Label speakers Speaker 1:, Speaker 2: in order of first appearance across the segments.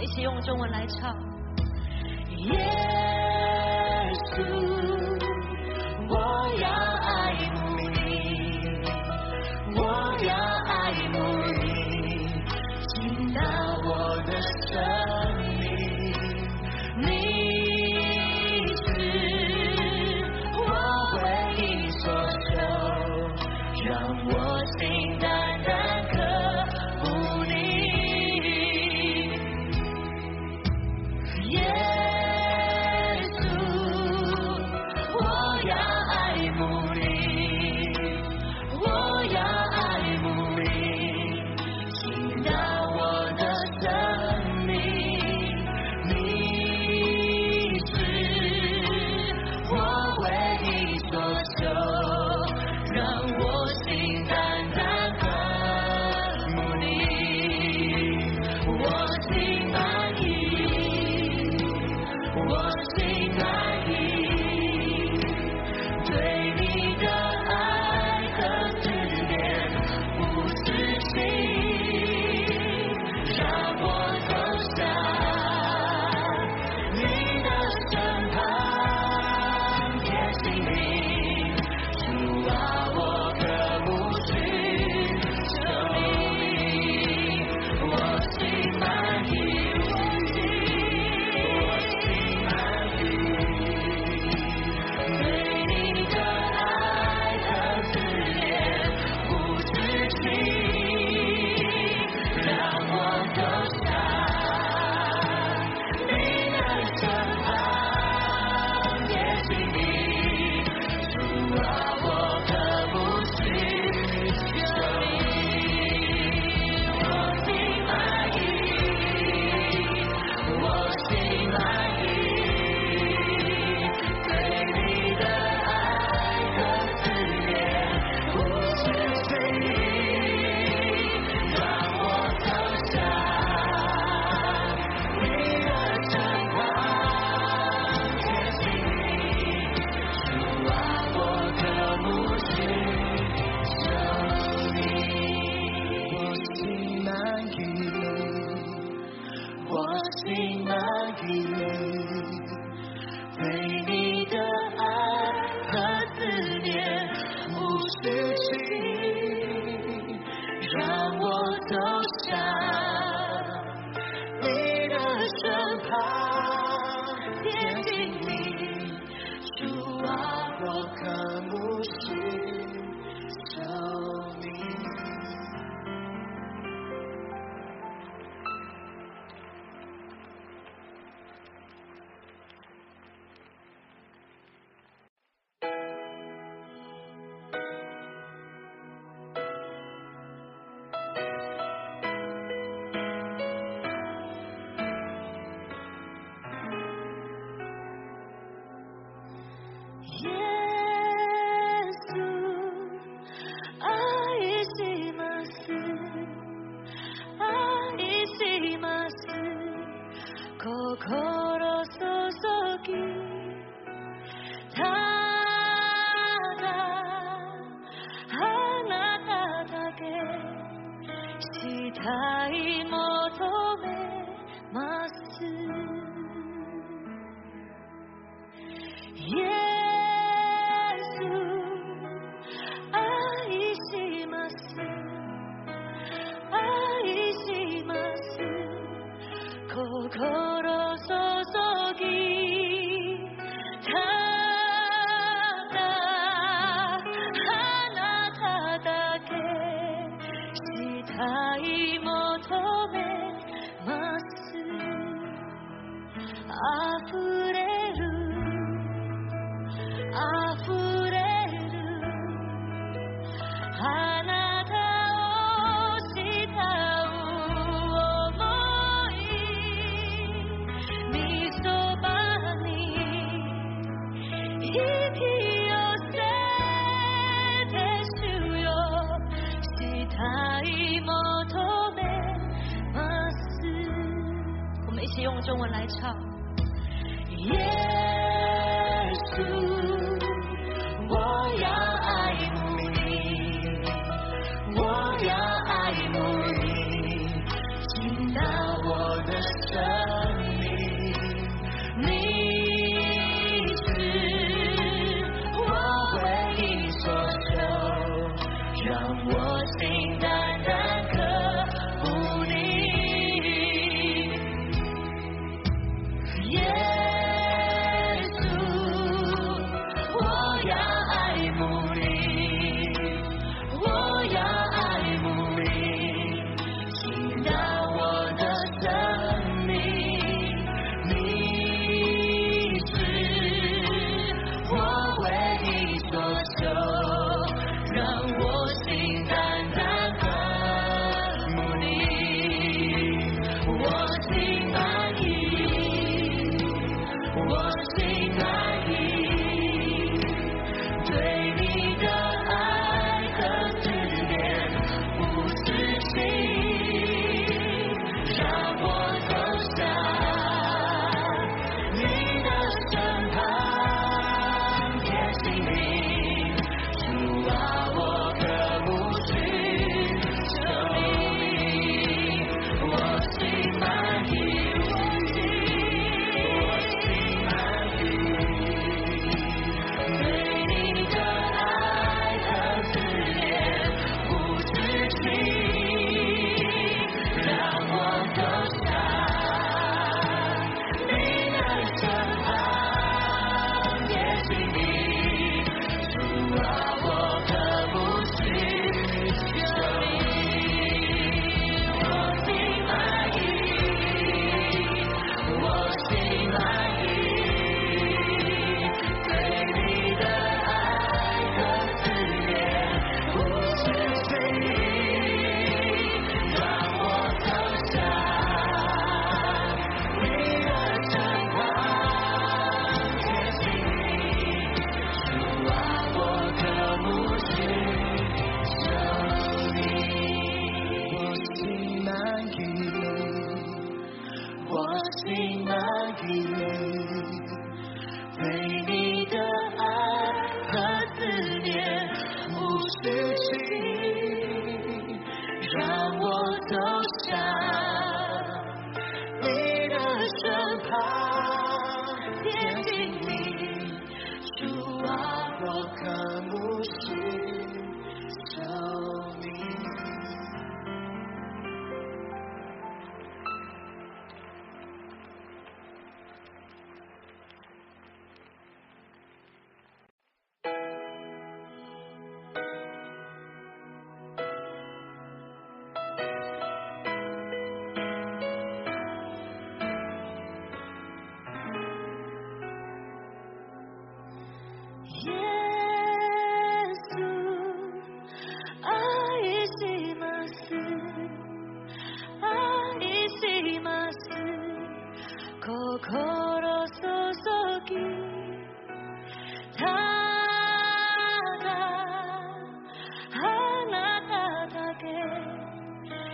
Speaker 1: 們一起用中文來唱。耶穌，我要愛慕你，我要愛慕你，進到我的生命，你是我唯一所求，讓我心單單渴慕你。耶穌，我要愛慕你，我要愛慕你，進到我的生命，你是我唯一所求，讓我心單單渴慕你，我心滿意，我心滿意，對你的愛和思念無止境，讓我走向你的身旁，貼近你，主啊，我渴慕尋求你，我心滿意，我心滿意，對你的愛和思念無止境，讓我走向你的身旁，貼近你，主啊，我渴慕尋求你，我心滿意，我心滿意，對你的愛和思念無止境，讓我走向你的身旁，貼近你，主啊，我渴慕尋求你，我心滿意，我心滿意，對你的愛和思念無止境，讓我走向你的身旁，貼近你，主啊，我渴慕尋求你。耶穌，愛します，愛します，心注ぎ、ただあなただけしたい求めます。耶穌，愛します、愛します、心注ぎ、ただあなただけしたい求めます。あふれる、あふれるあなたを慕う想い、御そばに引き寄せて主よ、したい求めます。我們一起用中文來唱。耶穌，我要愛慕你，我要愛慕你，進到我的生我心滿意，我心滿意，對你的愛和思念無止境，讓我走向你的身旁，貼近你，主啊，我渴慕尋求你，我心滿意，我心滿意，對你的愛和思念無止境，讓我走向你的身旁，貼近你，主啊，我渴慕尋求你，我心滿意，我心滿意，對你的愛和思念無止境，讓我走向你的身旁，貼近你，主啊，我渴慕尋求你，我心滿意，我心滿意，對你的愛和思念無止境，讓我走向你的身旁，貼近你，主啊，我渴慕尋求你。
Speaker 2: 耶穌，愛します，愛します。心注ぎ、ただあなただけ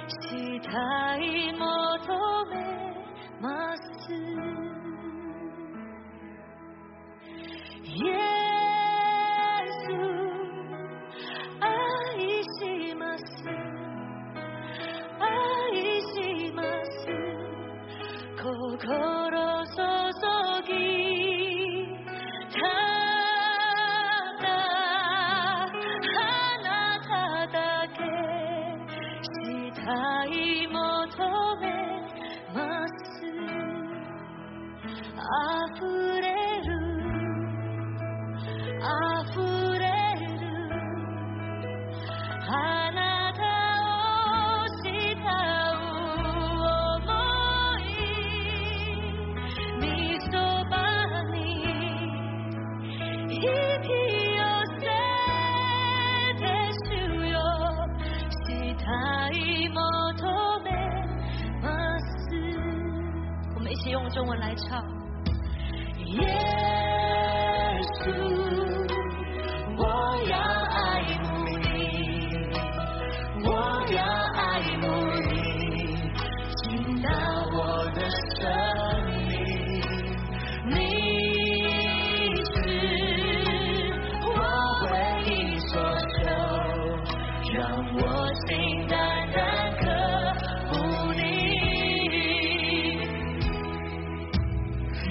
Speaker 2: したい求めます。耶穌，愛します，愛します。心注ぎ、ただあなただけしたい求めます。あふれる、あふれる、あなたを慕う想い、御そばに引き寄せて主よ、したい求めます。我們一起用中文來唱。耶穌，我要愛慕你，我要愛慕你，進到我的生命，你是我唯一所求，讓我心單單渴慕你。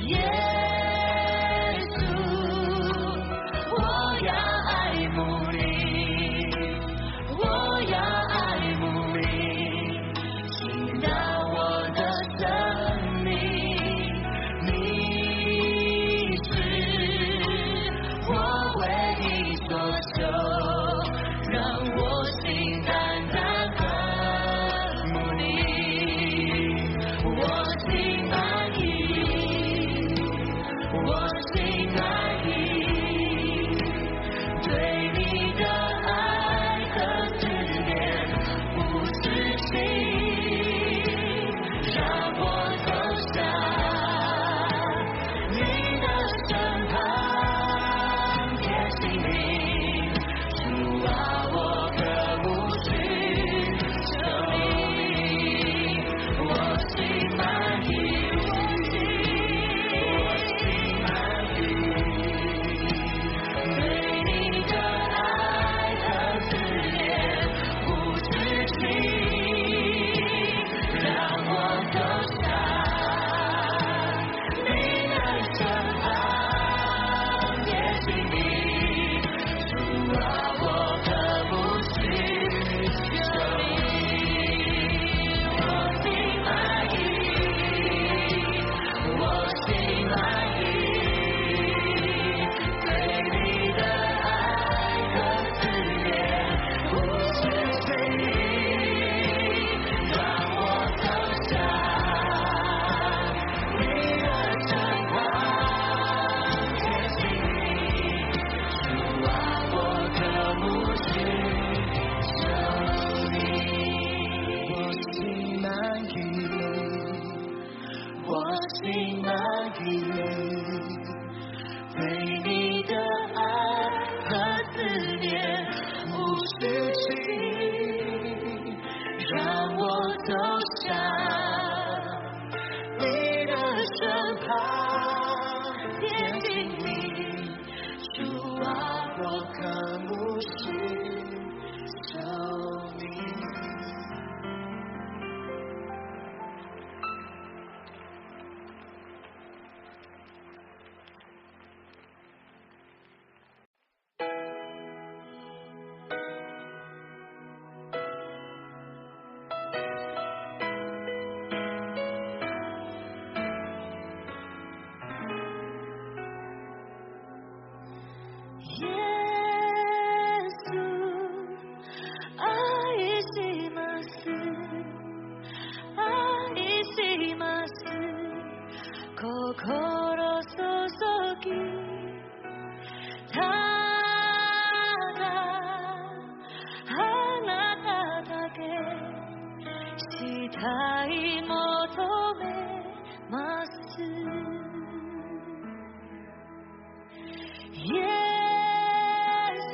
Speaker 2: 耶
Speaker 1: 我心滿意，對你的愛和思念無需盡，讓我走向你的身旁，貼近你，主啊，我渴慕尋求你。
Speaker 2: 耶穌，愛します，愛します。心注ぎ、ただあなただけしたい求めます。耶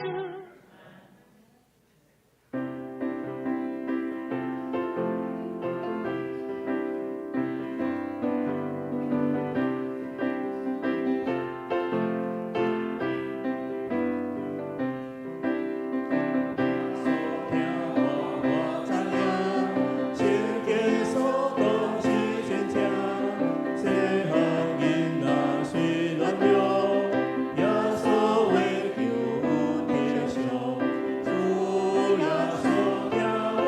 Speaker 2: 穌。
Speaker 3: 聽我，我知影，聖經所講是真正。細漢囡仔雖軟弱，耶穌話求有體恤。主耶穌聽我，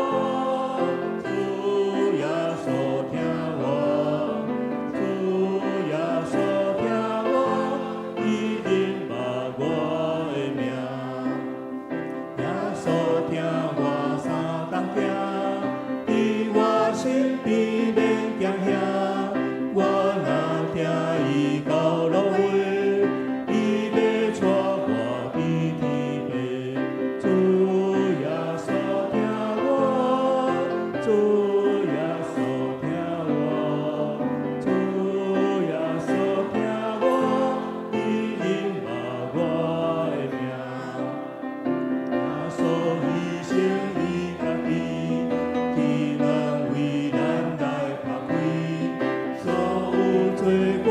Speaker 3: 主耶穌聽我，主耶穌聽我，伊認捌我的名。耶穌疼我三冬疼，佇我身邊免驚嚇。我若聽伊到落位，伊欲帶我去天父。主耶穌疼我，主耶穌疼我，主耶穌疼我，伊認捌我的名。耶穌犧牲伊家己，天人為咱來拍開，所有罪過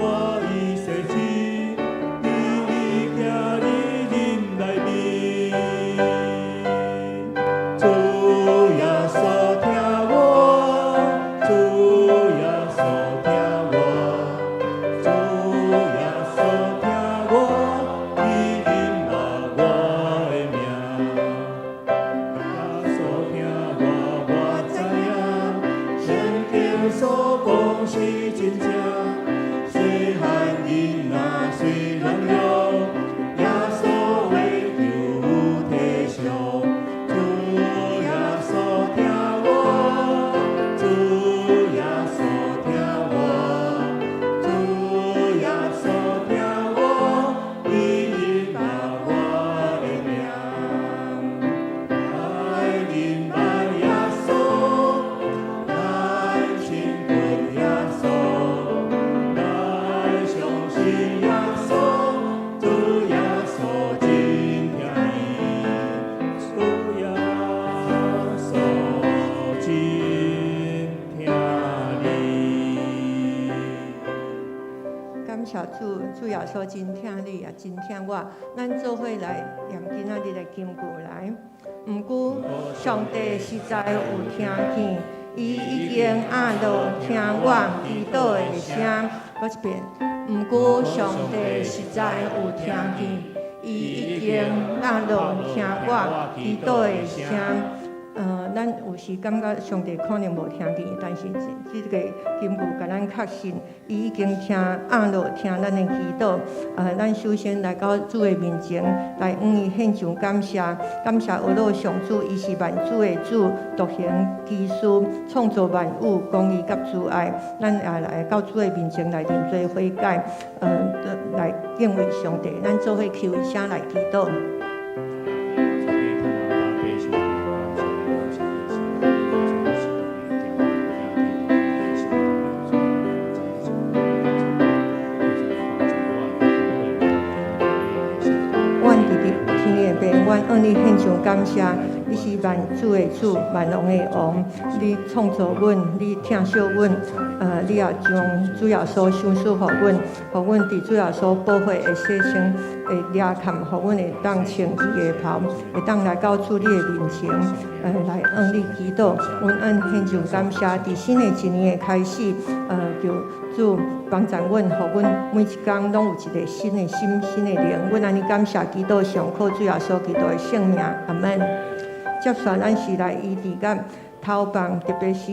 Speaker 3: 伊洗淨，伊徛佇人內面。主耶穌疼我，主耶穌疼我，主耶穌疼我，伊認捌我的名。耶穌疼我，我知影，聖經所講是真正。細漢囡仔雖軟弱，耶穌話求有體恤。主耶穌疼我，主耶穌疼我，主耶穌疼我，伊認捌我的名。來認捌耶穌，來親近耶穌，來相信耶穌，主耶穌真疼你，主耶穌真疼你。
Speaker 4: 感謝主，主耶穌真疼你，也真疼我。咱做伙來念今仔日的金句來。毋過，上帝實在有聽見，伊已經按落聽我祈禱的聲。閣一遍，毋過上帝實在有聽見，伊已經按落聽我祈禱的聲。咱有時感覺上帝可能無聽見，但是這個金句共咱確信，伊已經聽按落聽咱的祈禱。咱首先來到主的面前，來向伊獻上感謝，感謝阿老上主，伊是萬主的主，獨行奇事，創造萬有，公義佮慈愛。咱也來到主的面前來認罪悔改，來敬畏上帝。咱做伙起一聲來祈禱。阮向你獻上感謝，你是萬主的主，萬王的王，你創造阮，你疼惜阮，你也將主耶穌賞賜予阮，予阮佇主耶穌寶血的洗清的掠坎，予阮會當穿伊的袍，會當來到主你的面前，來向你祈禱。阮向獻上感謝，佇新的一年的開始，求主幫助阮，予阮每一工攏有一個新的心、新的靈。阮按呢感謝祈禱，上靠主耶穌基督的聖名，阿門。接續咱是來醫治佮投放，特別是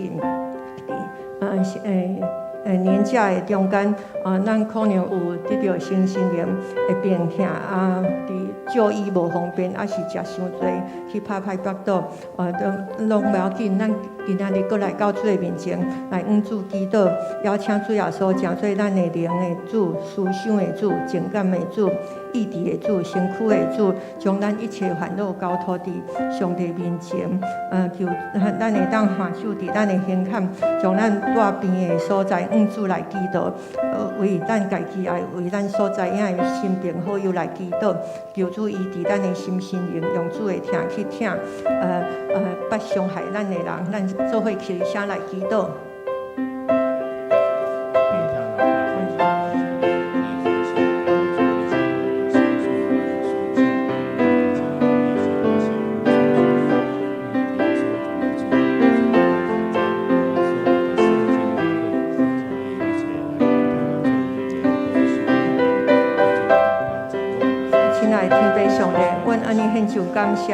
Speaker 4: 佇年假的中間，啊，咱可能有得著身心靈的病痛啊，佇就醫無方便，抑是食傷濟去拍歹腹肚，啊，都攏無要緊。咱今仔日閣來到主的面前，來向主祈禱，邀請主耶穌成做咱的靈的主、思想的主、情感的主、意志的主、身軀的主，將咱一切煩惱交託佇上帝面前，求咱會當按手佇咱的胸坎，將咱帶病的所在向主來祈禱，為咱家己，也為咱所知影的親朋好友來祈禱，求主醫治咱的心身靈，用主的疼去疼，捌傷害咱的人，咱做伙起聲來祈禱。親愛的天父上帝，阮按呢獻上感謝。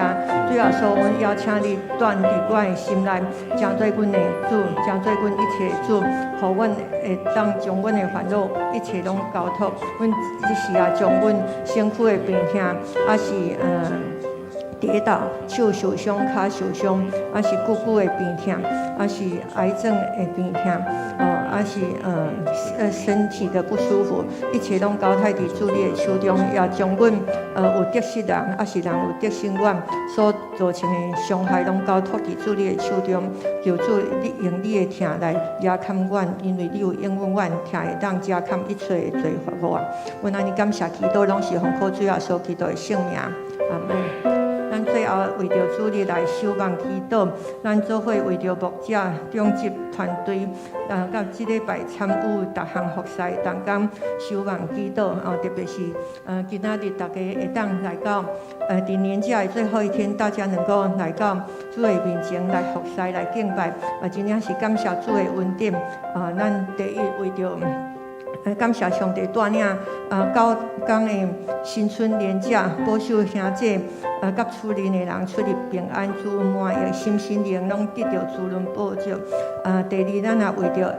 Speaker 4: 主耶穌，阮邀請你住佇我的心內，成做阮的主，成做阮一切的主，予阮會當將阮的煩惱一切攏交託。阮這時啊，將阮身軀的病痛，抑是跌倒、手受傷、跤受傷，抑是骨骨的病痛，抑是癌症的病痛，抑是身體的不舒服，一切攏交託佇主你的手中，也將阮有得失人，抑是人有得失阮所造成的傷害，攏交託佇主你的手中。求主你用你的疼來遮蓋阮，因為你有應允阮，疼會當遮蓋一切的罪罰。阮按呢感謝祈禱，攏是奉靠主耶穌基督的聖名，阿門。咱最後為著主日來守望祈禱，咱做伙為著牧者、長執團隊，佮這禮拜參與逐項服侍同工守望祈禱。哦，特別是今仔日大家會當來到，佇年假的最後一天，大家能夠來到主的面前來服侍、來敬拜，啊，真正是感謝主的恩典。啊，咱第一為著感謝上帝帶領啊，九工的新春連假，保守兄弟啊，佮厝裡的人出入平安，主滿意，心身靈攏得著滋潤保障。啊，第二，咱也為著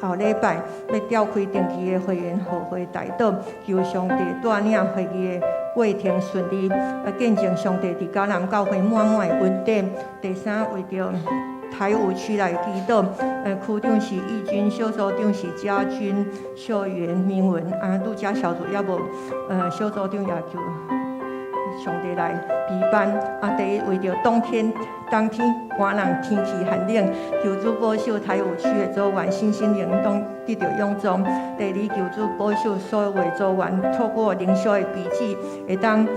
Speaker 4: 後禮拜欲召開定期的會員和會代禱，求上帝帶領會議的過程順利，啊，見證上帝佇迦南教會滿滿的恩典。第三，為著台五區來祈禱，區長是義軍，小組長是家軍、秀元、明文，啊，路加小組猶無，小組長也求上帝來庇佑。啊，第一為著冬天冬天寒冷天氣寒冷，求主保守台五區的組員身心靈攏得著勇壯。第二，求主保守所有的組員透過靈修的筆記，會當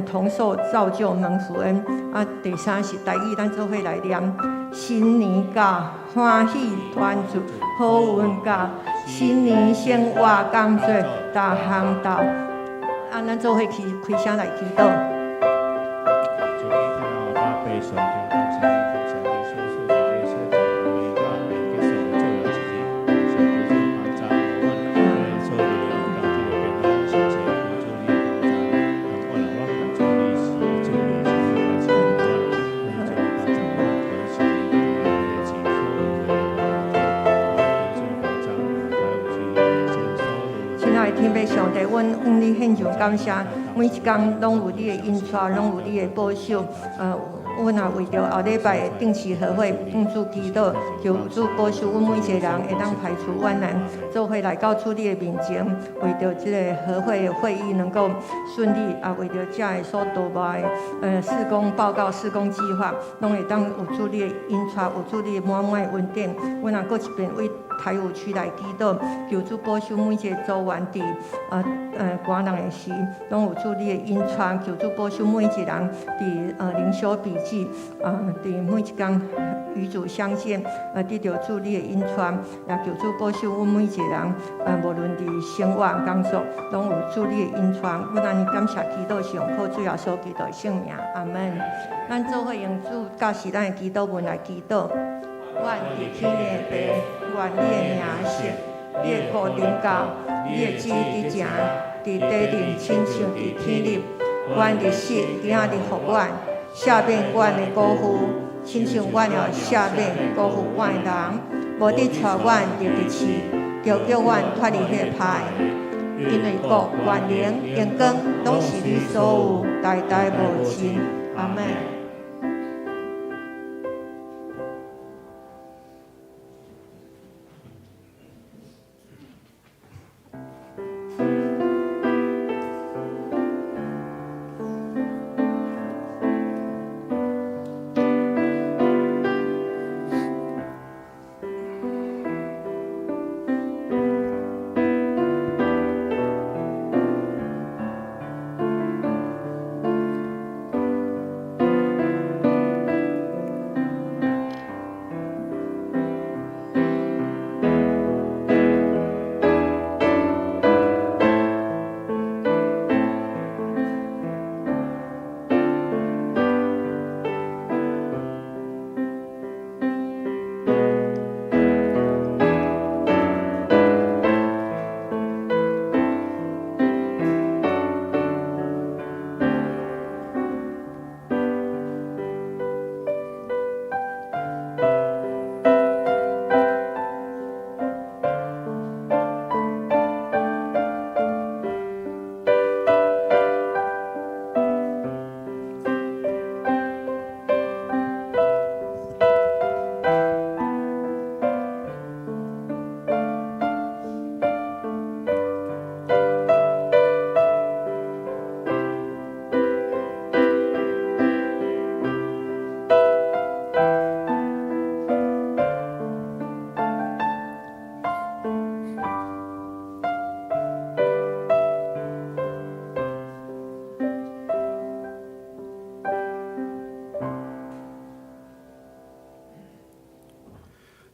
Speaker 4: 同受造就蒙福恩。啊，第三是台語，咱做伙來念：新年到，歡喜團聚，好運到，新年生活工作，逐項到。啊，咱做伙起開聲來祈禱。
Speaker 3: 主天阿爸父上帝，感謝你，感謝你，所賜的這些節為我們結束的最後一日，感謝主幫助我們，所有的工作的平安，謝謝主你幫助，讓我人我們主你是主你是感謝我們，主幫助我們，是你的祝福的主幫助
Speaker 4: 親愛的天父上帝，阮向你獻上感謝，每一工攏有你的引帶，攏有你的保守。阮也為著後禮拜的定期合會向主祈禱，求主保守阮每一個人會當排除萬難，做伙來到主你的面前，為著這个合會的會議能夠順利，也為著遮的所督辦的事工報告、事工計劃，攏會當有主你的引帶，有主你的滿滿的恩典。阮也閣一遍為台五區來祈禱，求主保守每一个組員佇趕人的時，攏有主你的引帶，求主保守每一人佇靈修筆記，佇每一工與主相見，得著主你的引帶，也求主保守阮每一個人，無論佇生活工作，攏有主你的引帶。阮按呢感謝祈禱，是奉靠主耶穌基督的聖名，阿門。咱做伙用主教示咱的祈禱文來祈禱。阮佇天的父，願你的名聖，你的國臨到，你的旨意執行，佇地頂親像佇天頂。阮日食今仔日予阮，赦免阮的過犯，親像阮也赦免過犯阮的人，無得帶阮入佇試，著救阮脫離彼個歹。因為國、權能、榮光，攏是你所有，代代無盡。阿門。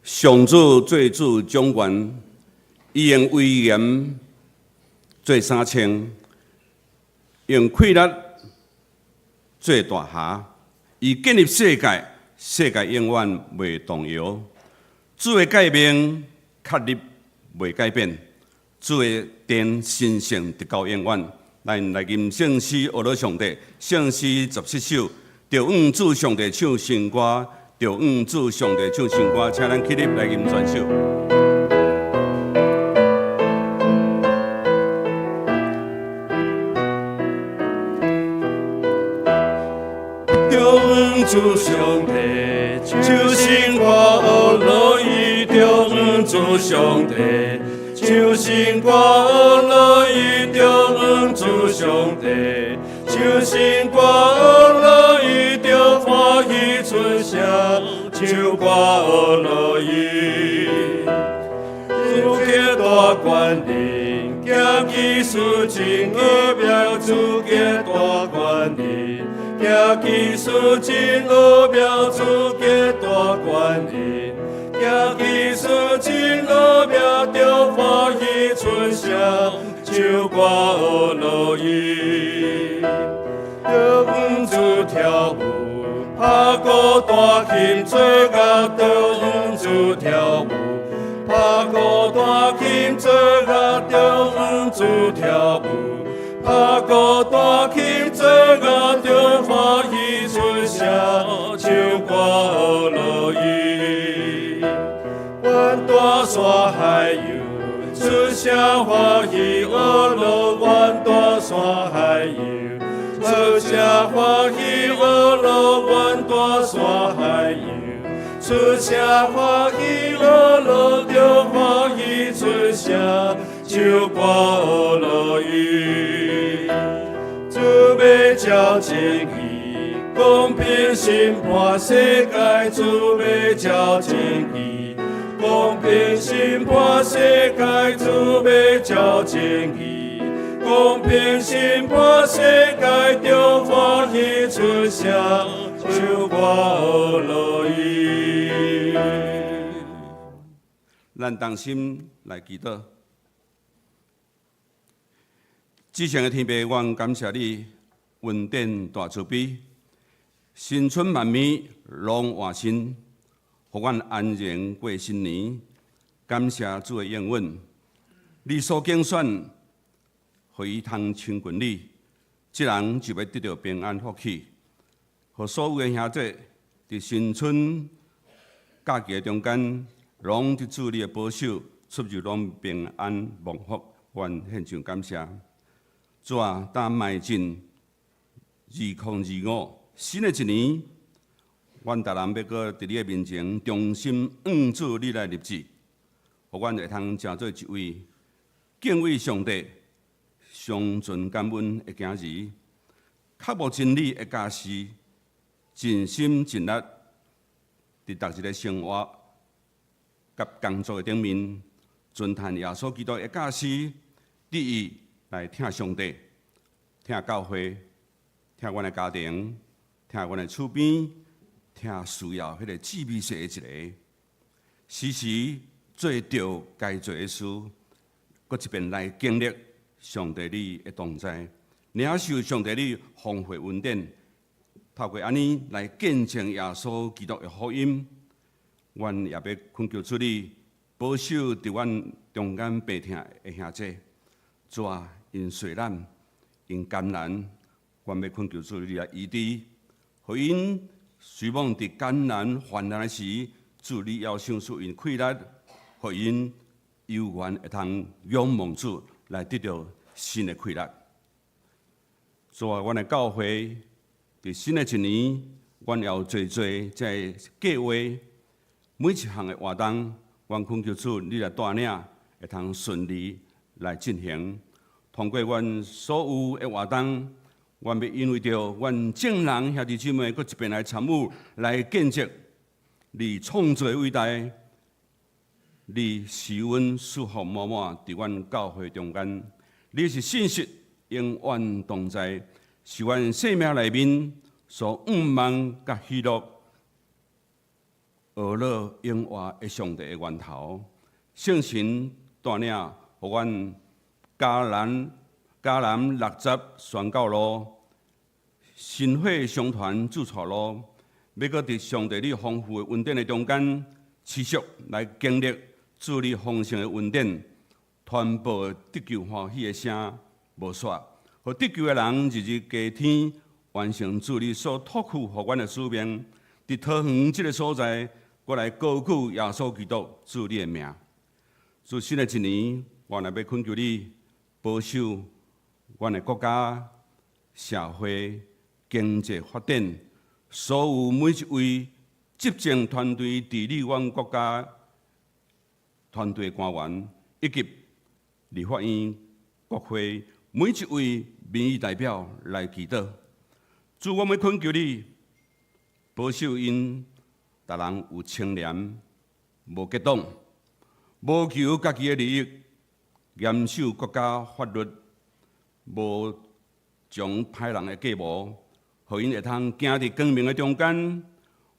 Speaker 5: 上主做主掌權，伊用威嚴做衫穿，用氣力做大狎。伊建立世界，世界永遠袂動搖。主的誡命確立袂改變，主的殿神聖直到永遠。咱來吟聖詩，學樂上帝，聖詩17首，著向主上帝唱新歌，著向主上帝唱新歌，請咱起立來吟全首。
Speaker 6: 著向主上帝唱新歌，學樂伊，著向主上帝唱新歌，學樂伊，著向主上帝唱新歌，學樂伊，著歡喜出聲，唱歌學樂伊。主極大權能，行奇事真奧妙，主極大權能，行奇事真奧妙，主極大權能，行奇事真奧妙，著歡喜出聲，唱歌學樂伊。著向主跳舞，拍鼓彈琴做樂，著向主跳舞，拍鼓彈琴做樂，著向主跳舞，拍鼓彈琴做樂，著歡喜出聲，唱歌學樂伊。阮大山海遊，出聲歡喜學樂，阮大山海遊，出聲歡喜學樂，阮大山海遊，出聲歡喜學樂，著歡喜出聲，唱歌學樂伊。主欲照正義，公平審判世界，主欲照正義，公公平審判世界，主欲照正義。公平審判世界，著歡喜出聲，唱歌呵樂伊。
Speaker 5: 咱同心來祈禱。至聖的天父，阮感謝你恩典大慈悲，新春萬暝攏換新，予阮安然過新年。感謝主的應允，你所揀選，予伊通親近你，這人就欲得著平安福氣。予所有的兄弟佇新春假期的中間，攏佇主你的保守，出入攏平安蒙福，阮獻上感謝。主啊，當邁進2025新的一年，阮逐人欲閣佇你的面前衷心向主你來立志，予阮會通成做一位敬畏上帝、常存感恩的囝兒，渴慕真理的教師，盡心盡力佇逐日的生活佮工作的頂面，遵趁耶穌基督的教示，第一來疼上帝、疼教會、疼阮的家庭、疼阮的厝邊、疼需要彼個至微細的一个，時時做著該做的事，閣一遍來經歷上帝你的同在，領受上帝你豐富恩典，透過按呢來見證耶穌基督的福音。阮也欲懇求主你保守佇阮中間病疼的兄弟，主啊，𪜶細漢，𪜶艱難，阮欲懇求主你來醫治，予𪜶雖罔佇艱難患難的時，主你猶賞賜𪜶氣力，予𪜶猶原會通仰望主來得著新的氣力。主啊，阮的教會佇新的一年，阮也有濟濟這个計劃，每一項的活動，阮懇求主你來帶領，會通順利來進行。通過阮所有的活動，阮欲因為著阮眾人兄弟姊妹，閣一遍來參與，來見證你創造的偉大，你施恩賜福滿滿佇阮教會中間，你是信實永遠同在，是阮生命內面所向望佮喜樂、呵樂永活的上帝的源頭。聖神帶領，予阮嘉南嘉南60宣教路，新火相傳駐錯路，欲閣佇上帝你豐富的恩典的中間，持續來經歷主你豐盛的恩典，傳播得救歡喜的聲無煞，予得救的人日日加添，完成主你所託付予阮的使命。佇桃園這个所在，閣來高舉耶穌基督主你的名。主新的一年，我若欲懇求你保守阮的國家、社會、經濟發展，所有每一位執政團隊、治理阮國家團隊官員，以及立法院、國會每一位民意代表來祈禱。主，我欲懇求你保守𪜶，逐人有清廉、無結黨、無求家己的利益，嚴守國家法律，無從歹人的計謀，予𪜶會通行佇光明的中間，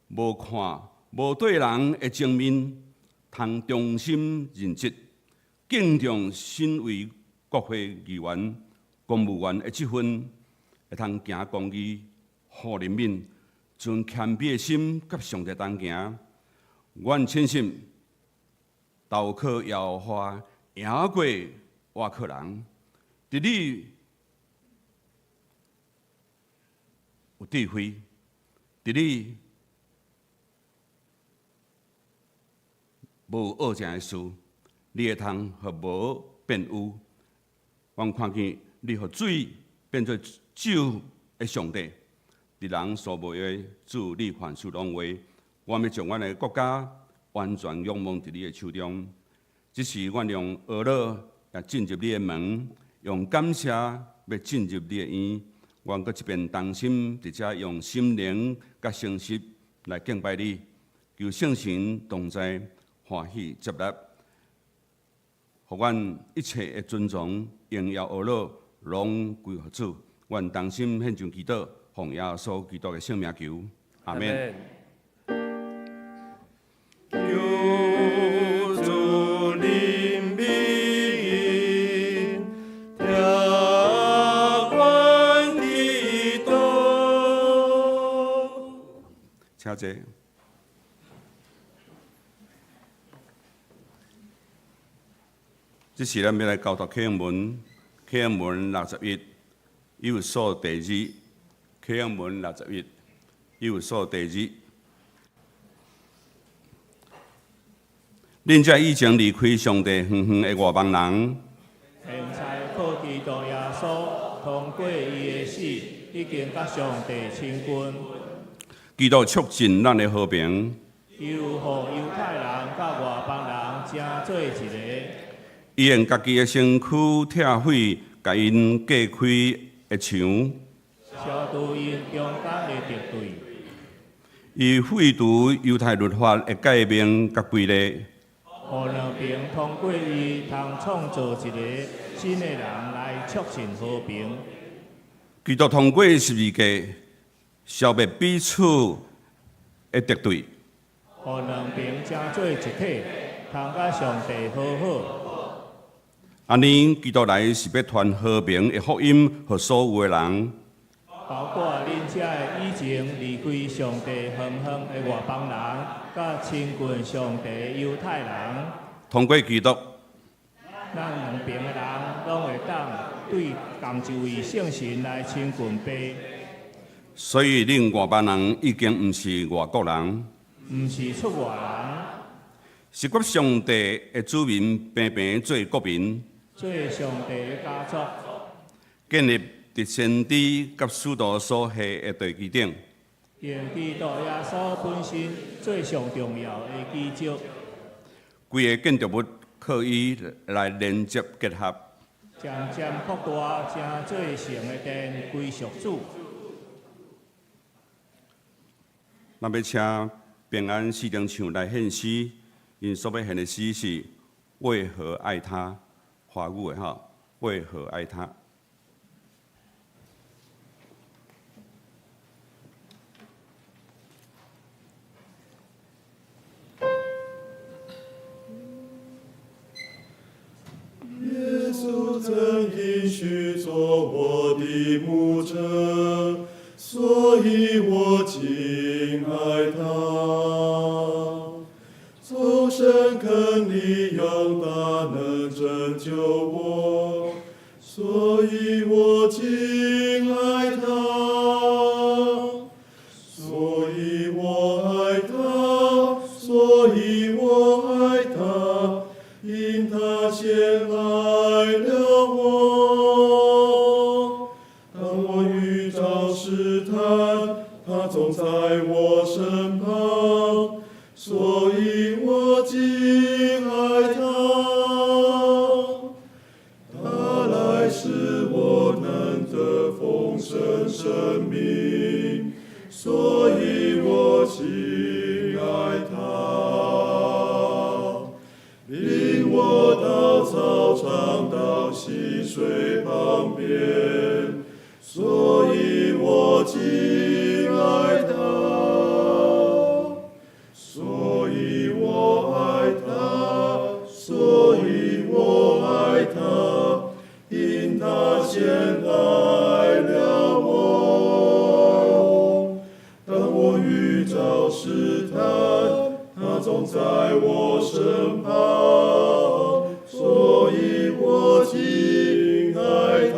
Speaker 5: 無看無對人的情面，通忠心盡職，敬重身為國會議員、公務員的職分，會通行公義、護人民，存謙卑的心，佮上帝同行。阮深信，投靠耶和華，贏過倚靠人。佇你有智慧，佇你無惡正的事，你會通予無變有。阮看見你予水變做酒的上帝，佇人所無的主，你凡事攏會。阮欲將阮的國家完全仰望佇你的手中。這時，阮用呵樂來進入你的門，用感謝欲進入你的院。阮閣一遍同心佇遮用心靈佮誠實來敬拜你，求聖神同在，歡喜接納，予阮一切的尊榮、榮耀、呵咾，攏歸予主。阮同心獻上祈禱，奉耶穌基督的聖名求，阿們。
Speaker 6: 求主憐憫，聽阮祈禱。
Speaker 5: 請坐。這時咱欲來交讀啟應文，啟應文61，以弗所第二，啟應文61，以弗所第二。恁這以前離開上帝遠遠的外邦人，
Speaker 3: 現在靠基督耶穌通過伊的死，已經佮上帝親近。
Speaker 5: 基督促進咱的和平，
Speaker 3: 又予猶太人佮外邦人成做一個。
Speaker 5: 伊用家己的身軀拆毀，共𪜶隔開的牆，
Speaker 3: 消除𪜶中間的敵對。
Speaker 5: 伊廢除猶太律法的誡命佮規例，
Speaker 3: 予兩爿通過伊通創造一个新的人來促進和平。
Speaker 5: 基督通過十字架消滅彼此的敵對，
Speaker 3: 予兩爿成做一體，通佮上帝和好。
Speaker 5: 按呢，基督來是欲傳和平的福音，予所有的人，
Speaker 3: 包括恁這个以前離開上帝遠遠的外邦人，佮親近上帝猶太人。
Speaker 5: 通過基督，
Speaker 3: 咱兩爿的人攏會當對仝一位聖神來親近父。
Speaker 5: 所以恁外邦人已經毋是外國人，
Speaker 3: 毋是出外人，
Speaker 5: 是佮上帝的子民平平做國民，
Speaker 3: 做上帝的家族，
Speaker 5: 建立佇先知佮使徒所下的地基頂。
Speaker 3: 用基督耶穌本身做上重要的基石。
Speaker 5: 規个建築物靠伊來連接結合，
Speaker 3: 漸漸擴大，成做聖的殿，歸屬主。
Speaker 5: 咱欲請平安四等唱來獻詩，𪜶所欲獻的詩是為何愛他？華語的吼，為何愛他？
Speaker 6: 耶穌曾應許做我的牧者，所以我親愛他。從深坑裡用大能拯救我，所以我親愛他。所以我愛他，所以我愛他，因他先愛了我。當我遇著試探，他總在我身旁，所以我親愛他。他來使我能得豐盛生命，所以我親愛他。領我到草場，到溪水旁邊，所以我親愛他。所以我愛他，所以我愛他，因他先愛了我。當我遇著試探，他總在我身旁，所以我親愛他。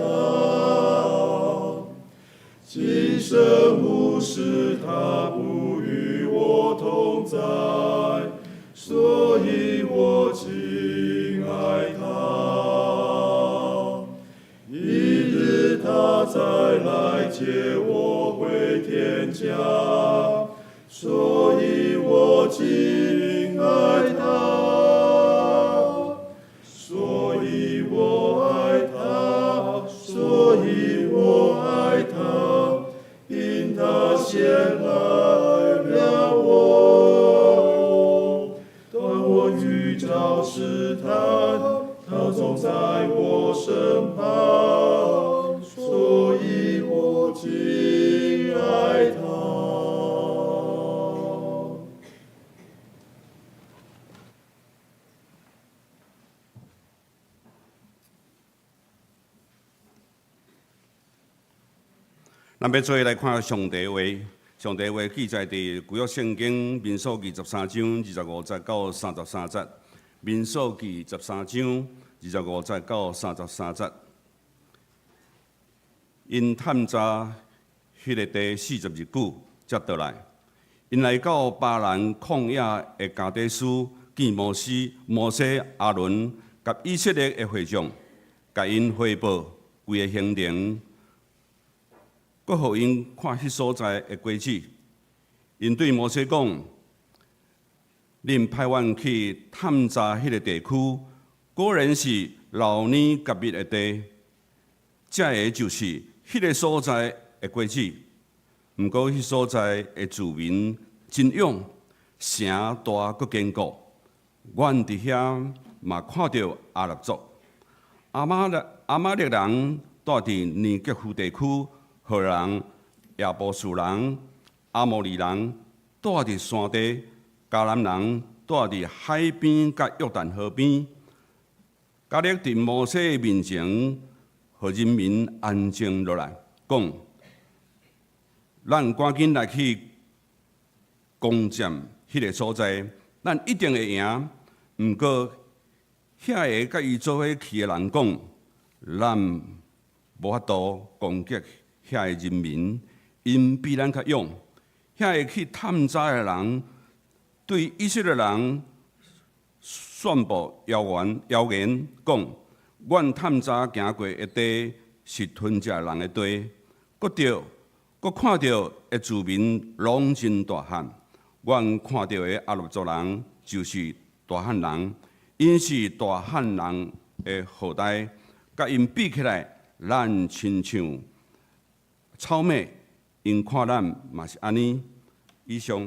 Speaker 6: 今生無時，他不與我同在，所以我親愛他。一日他再來接我回天家，所以我親愛他。所以我愛他，所以我愛他，因他先愛了我。當我遇
Speaker 3: 在我身旁，所以我敬愛他。
Speaker 5: 咱欲做伙來看上帝話，上帝話記載佇舊約聖經民數記十三章25節到33節。民數記十三章25節到33節。𪜶探查彼个地40日久，才倒來。𪜶來到巴蘭曠野的迦底斯，見摩西、摩西、亞倫佮以色列的會眾，共𪜶匯報規个行程。閣予𪜶看彼所在的果子，𪜶對摩西講：恁派阮去探查彼个地區，果然是流奶佮蜜的地。這个就是彼个所在的果子。毋過彼所在的住民真勇，城大閣堅固。阮佇遐嘛看著亞納族、亞瑪力人住佇尼格夫地區。赫人、耶布斯人、亞摩利人住佇山地，迦南人住佇海邊佮約旦河邊。迦勒佇摩西面前，予人民安靜落來，講：咱趕緊來去攻佔彼个所在，咱一定會贏。毋過，遐个佮伊做伙去的人講：咱無法度攻擊遐个人民，𪜶比咱較勇。遐个去探查的人，對以色列人宣布謠言，謠言講：阮探查行過的地是吞食人的地，閣著閣看著的住民攏真大漢。阮看著的亞納族人就是大漢人，𪜶是大漢人的後代，佮𪜶比起來，咱親像草蜢，𪜶看咱嘛是按呢。以上，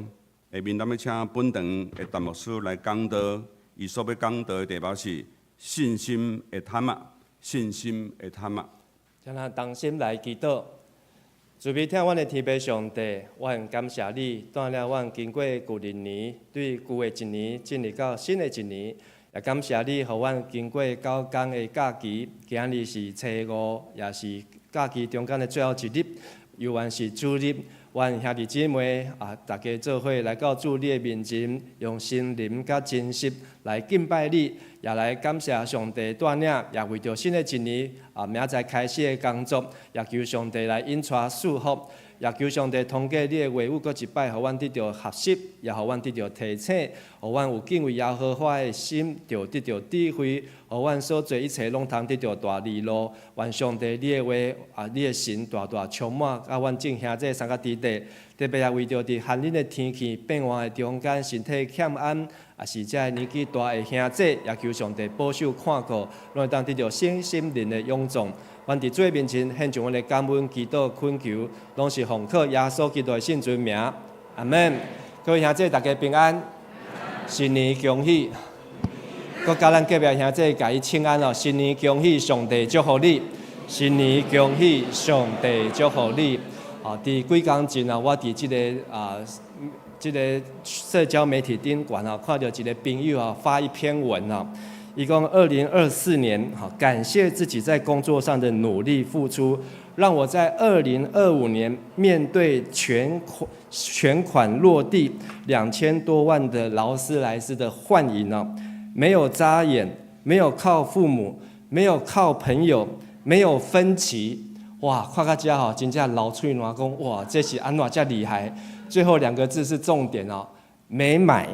Speaker 5: 下面咱欲請本堂的陳牧師來講道，伊所欲講道的題目是信心的探仔，信心的探仔。
Speaker 6: 請咱同心來祈禱，慈悲疼阮的天父上帝，阮感謝你，帶領阮經過舊曆年，對舊的一年進入到新的一年，也感謝你，予阮經過九工的假期，今日是初五，也是假期中間的最後一日，猶原是主日，阮兄弟姊妹啊，大家做伙來到主你的面前，用心靈佮真實來敬拜你，也來感謝上帝帶領，也為著新的一年啊，明仔載開始的工作，也求上帝來引帶賜福，也求上帝通過你的話語，閣一擺，予阮得著學習，也予阮得著提醒，予阮有敬畏耶和華的心，就得著智慧，予阮所做一切攏通得著大利祿。願上帝你的話啊，你的神大大充滿，佮阮眾兄弟三个弟弟，特別也為著佇寒冷的天氣變換的中間，身體欠安，也是這个年紀大的兄弟，也求上帝保守看顧，攏會當得著身心靈的勇壯。阮佇主面前獻上阮的感恩、祈禱、懇求，攏是奉靠耶穌基督的聖尊名，阿們。各位兄弟，大家平安，新年恭喜！閣佮咱隔壁兄弟共伊請安哦，新年恭喜，上帝祝福你！新年恭喜，上帝祝福你！啊，佇幾工前啊，我佇這个啊，這个社交媒體頂懸啊，看著一个朋友啊發一篇文啊。伊講2024年，哈，感謝自己在工作上的努力付出，讓我在2025年面對全款落地2000多萬的勞斯萊斯的幻影呢，沒有眨眼，沒有靠父母，沒有靠朋友，沒有分歧，哇，看到這吼，真正流喙瀾講，哇，這是按怎遮厲害？最後兩個字是重點哦，沒買。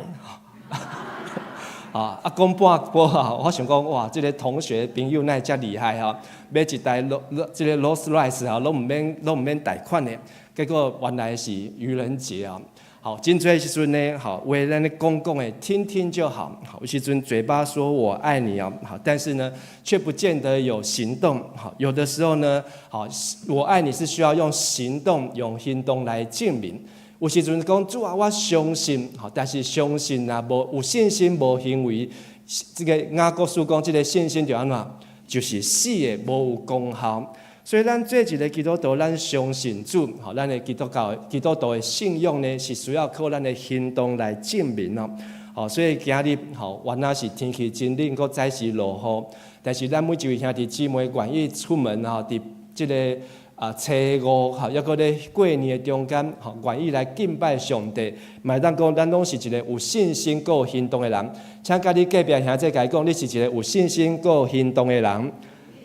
Speaker 6: 啊，講半晡啊，我想講哇，這个同學朋友哪會遮厲害吼？買一台勞這个勞斯萊斯啊，攏毋免貸款的，結果原來是愚人節啊！好，真濟時陣呢，好，話咱咧講講的，聽聽就好。好，有時陣嘴巴說我愛你哦，好，但是呢，卻不見得有行動。好，有的時候呢，好，我愛你是需要用行動，用行動來證明。有時陣講主啊，我相信，好，但是相信啊，無有信心無行為，這个雅各書講，這个信心就按怎？就是死的，無有功效。所以咱做一个基督徒，咱相信主，吼，咱的基督教基督徒的信仰呢，是需要靠咱的行動來證明哦。吼，所以今日吼，原來是天氣真冷，閣早時落雨，但是咱每一位兄弟姊妹願意出門吼，佇這个初五吼，抑閣咧過年的中間吼，願意來敬拜上帝，嘛會當講咱攏是一个有信心閣有行動的人。請佮你隔壁兄弟共伊講，你是一个有信心閣有行動的人。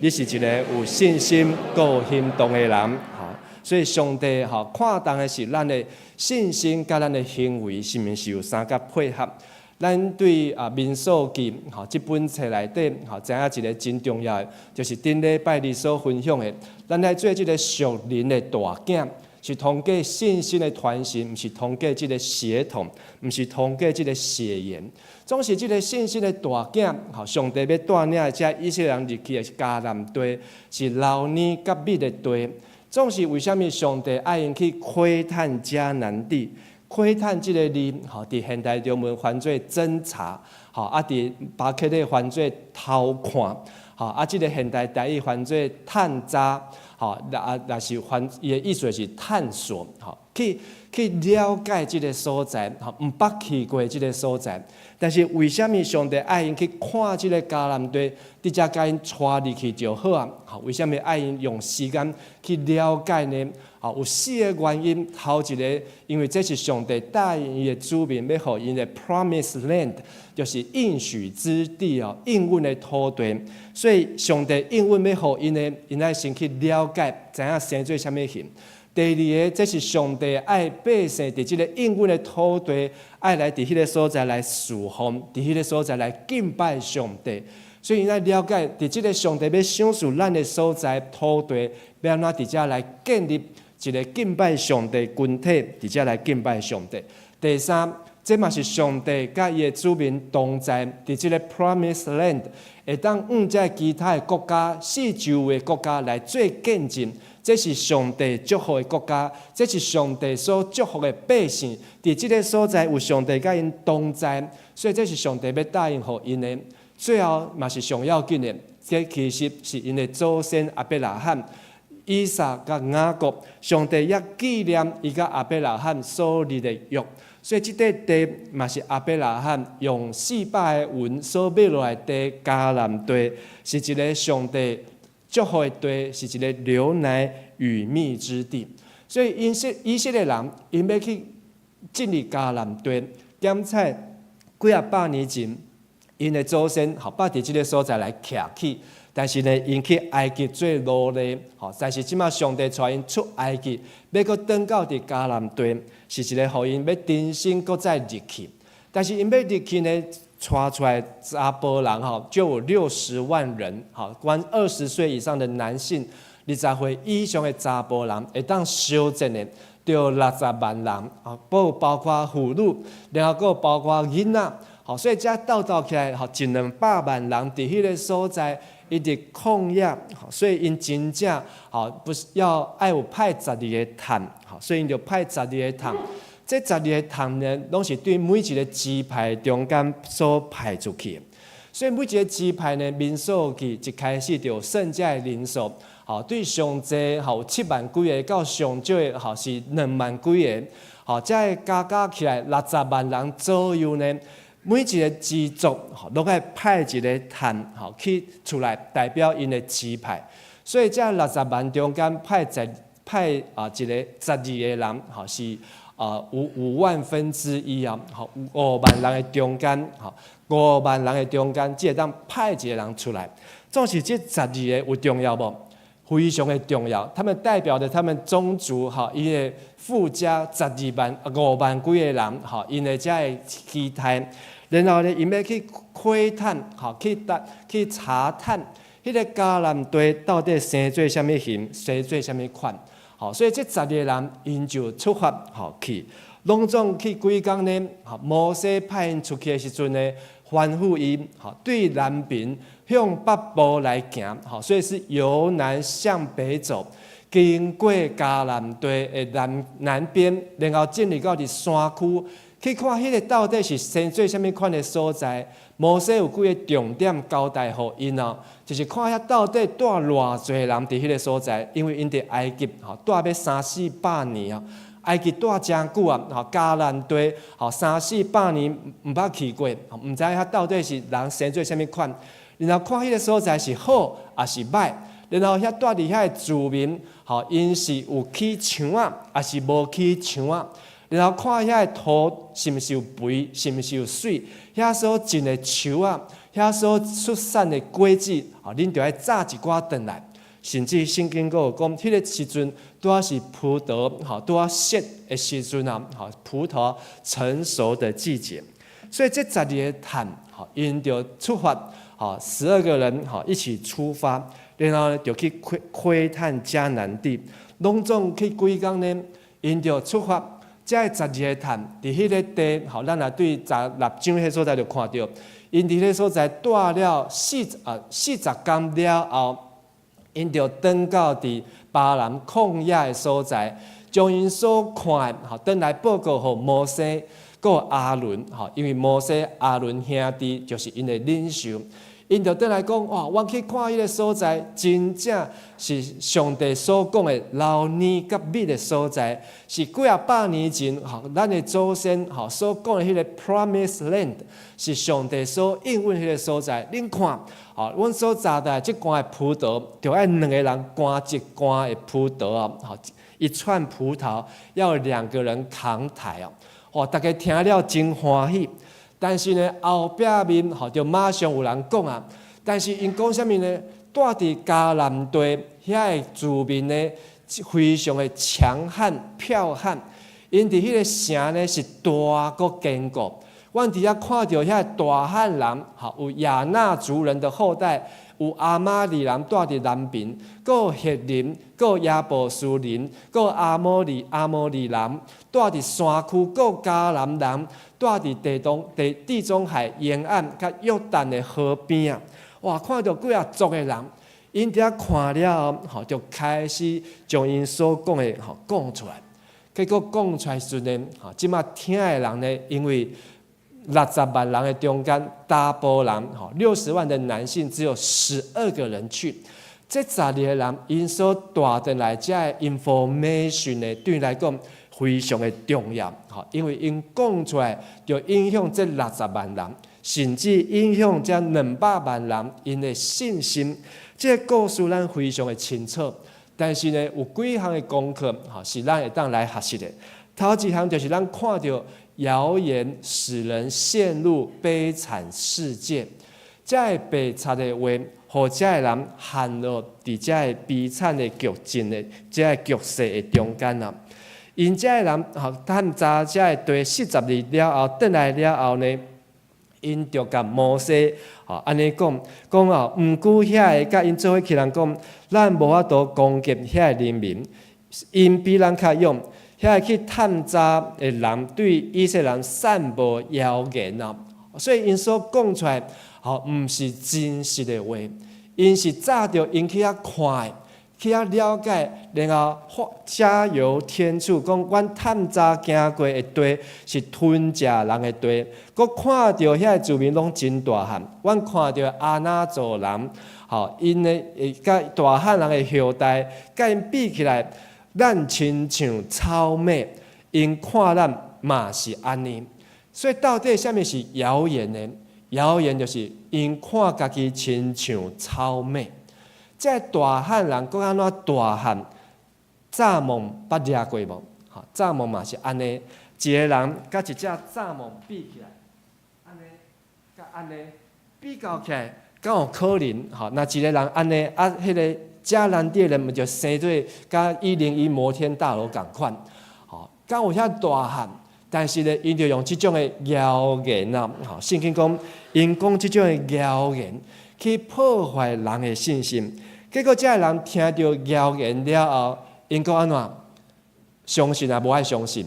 Speaker 6: 你是一个有信心閣有行動的人，吼。所以上帝吼看重的是咱的信心佮咱的行為是毋是有相佮配合？咱對民數記吼這本冊內底吼，知影一个真重要的，就是頂禮拜二所分享的，咱來做這个屬靈的大囝，是通過信心的傳承，毋是通過這个血統，毋是通過這个血緣。總是這个信心的大囝，吼，上帝欲帶領這以色列人入去的是迦南地，是流奶佮蜜的地。總是為啥物上帝愛𪜶去窺探迦南地？窺探這个字，吼，佇現代中文翻做偵查，吼，佇巴克禮翻做偷看，吼，這个現代台語翻做探查，吼，若是翻伊的意思是探索，吼，去了解這个所在，吼，毋捌去過這个所在。但是為啥物上帝愛𪜶去看這个迦南地，直接共𪜶帶入去就好啊？吼，為啥物愛𪜶用時間去了解呢？吼，有四个原因。頭一个，因為這是上帝答應伊的子民，欲予𪜶的 Promise Land，就是應許之地哦，應允的土地。所以上帝應允欲予𪜶的，𪜶愛先去了解，知影生做啥物形。第二个，這是上帝愛百姓佇這个應允的土地，愛來佇彼个所在來侍奉，佇彼个所在來敬拜上帝。所以𪜶愛了解，佇這个上帝欲賞賜咱的所在土地，欲按怎佇遮來建立一个敬拜上帝群體，佇遮來敬拜上帝。第三，這嘛是上帝佮伊的子民同在，佇這个 Promise Land，會當向這其他的國家、四周圍的國家來做見證。這是上帝祝福的國家，這是上帝所祝福的百姓。佇這个所在有上帝佮𪜶同在，所以這是上帝欲答應予𪜶的。最後嘛是上要緊的，這其實是𪜶的祖先亞伯拉罕、以撒佮雅各，上帝也紀念伊佮亞伯拉罕所立的約。所以這塊地嘛是亞伯拉罕用400個銀所買落來的迦南地，是一个上帝祝福的地，是一个流奶與蜜之地。所以以色列人𪜶欲去進入迦南地，檢採幾仔百年前，𪜶的祖先吼，捌佇這个所在來徛起，但是呢，𪜶去埃及做奴隸，吼，但是這馬上帝帶𪜶出埃及，欲閣轉到佇迦南地，是一个予𪜶欲重新閣再入去。但是𪜶欲入去呢，帶出來查埔人吼，就有60萬人，吼，關20歲以上的男性，20歲以上的查埔人會當相戰的，就60萬人，啊，包括婦女，然後閣包括囡仔。吼，所以這鬥鬥起來，吼，一兩百萬人佇彼个所在，一直曠野，所以𪜶真正吼，不是要愛有派十二个探，吼，所以𪜶就派十二个探。這十二个探呢，攏是對每一个支派中間所派出去的。所以每一个支派呢，民數記一開始就有算這个人數，吼，對上濟吼有7萬幾个，到上少的吼是2萬幾个，吼，這个加加起來60萬人左右呢。每一个支族吼，攏愛派一个探吼去出來代表𪜶的支派，所以這60萬中間派一个十二个人吼，是5萬分之一啊，吼，5萬人的中間吼，5萬人的中間只會當派一个人出來，總是這十二个有重要無？非常的重要，他們代表著他們宗族吼，伊的父家十二萬5萬幾个人吼，𪜶的這个期待，然後呢，𪜶欲去窺探，吼，去查探，彼个迦南地到底生做啥物形，生做啥物款，吼，所以這十二个人𪜶就出發吼去，攏總去幾工呢？吼，摩西派𪜶出去的時陣呢，吩咐伊吼對南邊向北部來行，吼，所以是由南向北走，經過迦南地的南邊，然後進入到佇山區，
Speaker 7: 去看彼个到底是生做啥物款的所在。摩西有幾个重點交代予𪜶哦，就是看遐到底蹛偌濟人佇彼个所在，因為𪜶佇埃及吼蹛欲三四百年啊，埃及蹛誠久啊，吼迦南地吼三四百年毋捌去過，毋知遐到底是人生做啥物款。然後看彼个所在是好抑是䆀，然後遐蹛佇遐的住民，吼𪜶是有起牆仔，抑是無起牆仔。然後看遐个土是毋是有肥，是毋是有媠，遐所種的樹仔，遐所出產的果子，吼，恁著愛早一寡轉來。甚至聖經閣有講，彼个時陣拄仔是葡萄，吼，拄仔熟的時陣啊，吼，葡萄成熟的季節。所以這十二个探，吼，𪜶就出發，吼，12個人，吼，一起出發，然後呢，就去窺窺探迦南地。攏總去幾工呢？𪜶就出發。這个十二个探佇彼个地，吼，咱若對16章彼个所在就看著，𪜶佇彼个所在蹛了40工了後，𪜶就轉到佇巴蘭曠野的所在，將𪜶所看的，吼，轉來報告予摩西、閣亞倫，吼，因為摩西、亞倫兄弟就是𪜶的領袖。𪜶就轉來講，哇！阮去看彼个所在，真正是上帝所講的流奶佮蜜的所在，是幾仔百年前，吼，咱的祖先吼所講的彼个 Promised Land，是上帝所應允彼个所在。恁看，吼，阮所摘的這竿的葡萄，著愛兩个人扛一竿的葡萄啊，吼，一串葡萄要兩個人扛抬哦。哇！大家聽了真歡喜。但是呢，後壁面吼就馬上有人講啊。但是𪜶講啥物呢？蹛佇迦南地遐个住民呢，非常的強悍剽悍。𪜶佇彼个城呢是大閣堅固。阮佇遐看著遐个大漢人，吼有亞衲族人的後代，有亞瑪力人蹛佇南邊，閣有赫人，閣有耶布斯人，閣有亞摩利人蹛佇山區，閣有迦南人蹛佇地中海沿岸佮約旦的河邊啊！哇，看著幾仔族的人，𪜶佇遐看了後，吼就開始將𪜶所講的吼講出來。結果講出來時陣呢，吼這馬聽的人呢，因為60萬人的中間，查埔人吼60萬的男性只有12個人去。這十二個人，𪜶所帶轉來這个 information 呢，對𪜶來講非常的重要，吼，因為𪜶講出來就影響這六十萬人，甚至影響這200萬人𪜶的信心。這个故事咱非常的清楚，但是呢，有幾項的功課，吼，是咱會當來學習的。頭一項就是咱看著謠言使人陷入悲慘世界，這个白賊的話，予這个人陷落佇這个悲慘的局境的這个局勢的中間啊。𪜶這个人吼探查這个地40日了後，轉來了後呢，𪜶就共摩西吼按呢講，講哦，毋過遐个佮𪜶做伙去人講，咱無法度攻擊遐个人民，𪜶比咱較勇。遐个去探查的人對以色列人散布謠言哦，所以𪜶所講出來吼，毋是真實的話，𪜶是早著𪜶去遐看的，去遐了解，然後加油添醋，講阮探查行過的地是吞食人的地，閣看著遐个住民攏真大漢，阮看著亞衲族人，吼，𪜶的佮大漢人的後代，佮𪜶比起來，咱親像草蜢，𪜶看咱嘛是按呢。所以到底啥物是謠言呢？謠言就是𪜶看家己親像草蜢。這个大漢人閣按怎大漢？蚱蜢捌掠過無？吼，蚱蜢嘛是按呢，一个人佮一隻蚱蜢比起來，按呢，佮按呢，比較起來，敢有可能？吼，若一个人按呢，啊，彼个迦南地的人毋就生做佮101摩天大樓仝款？吼，敢有遐大漢？但是呢，𪜶就用這種的謠言啊，吼，聖經講，𪜶講這種的謠言去破壞人的信心。結果，這个人聽著謠言了後，𪜶閣按怎相信啊？無愛相信，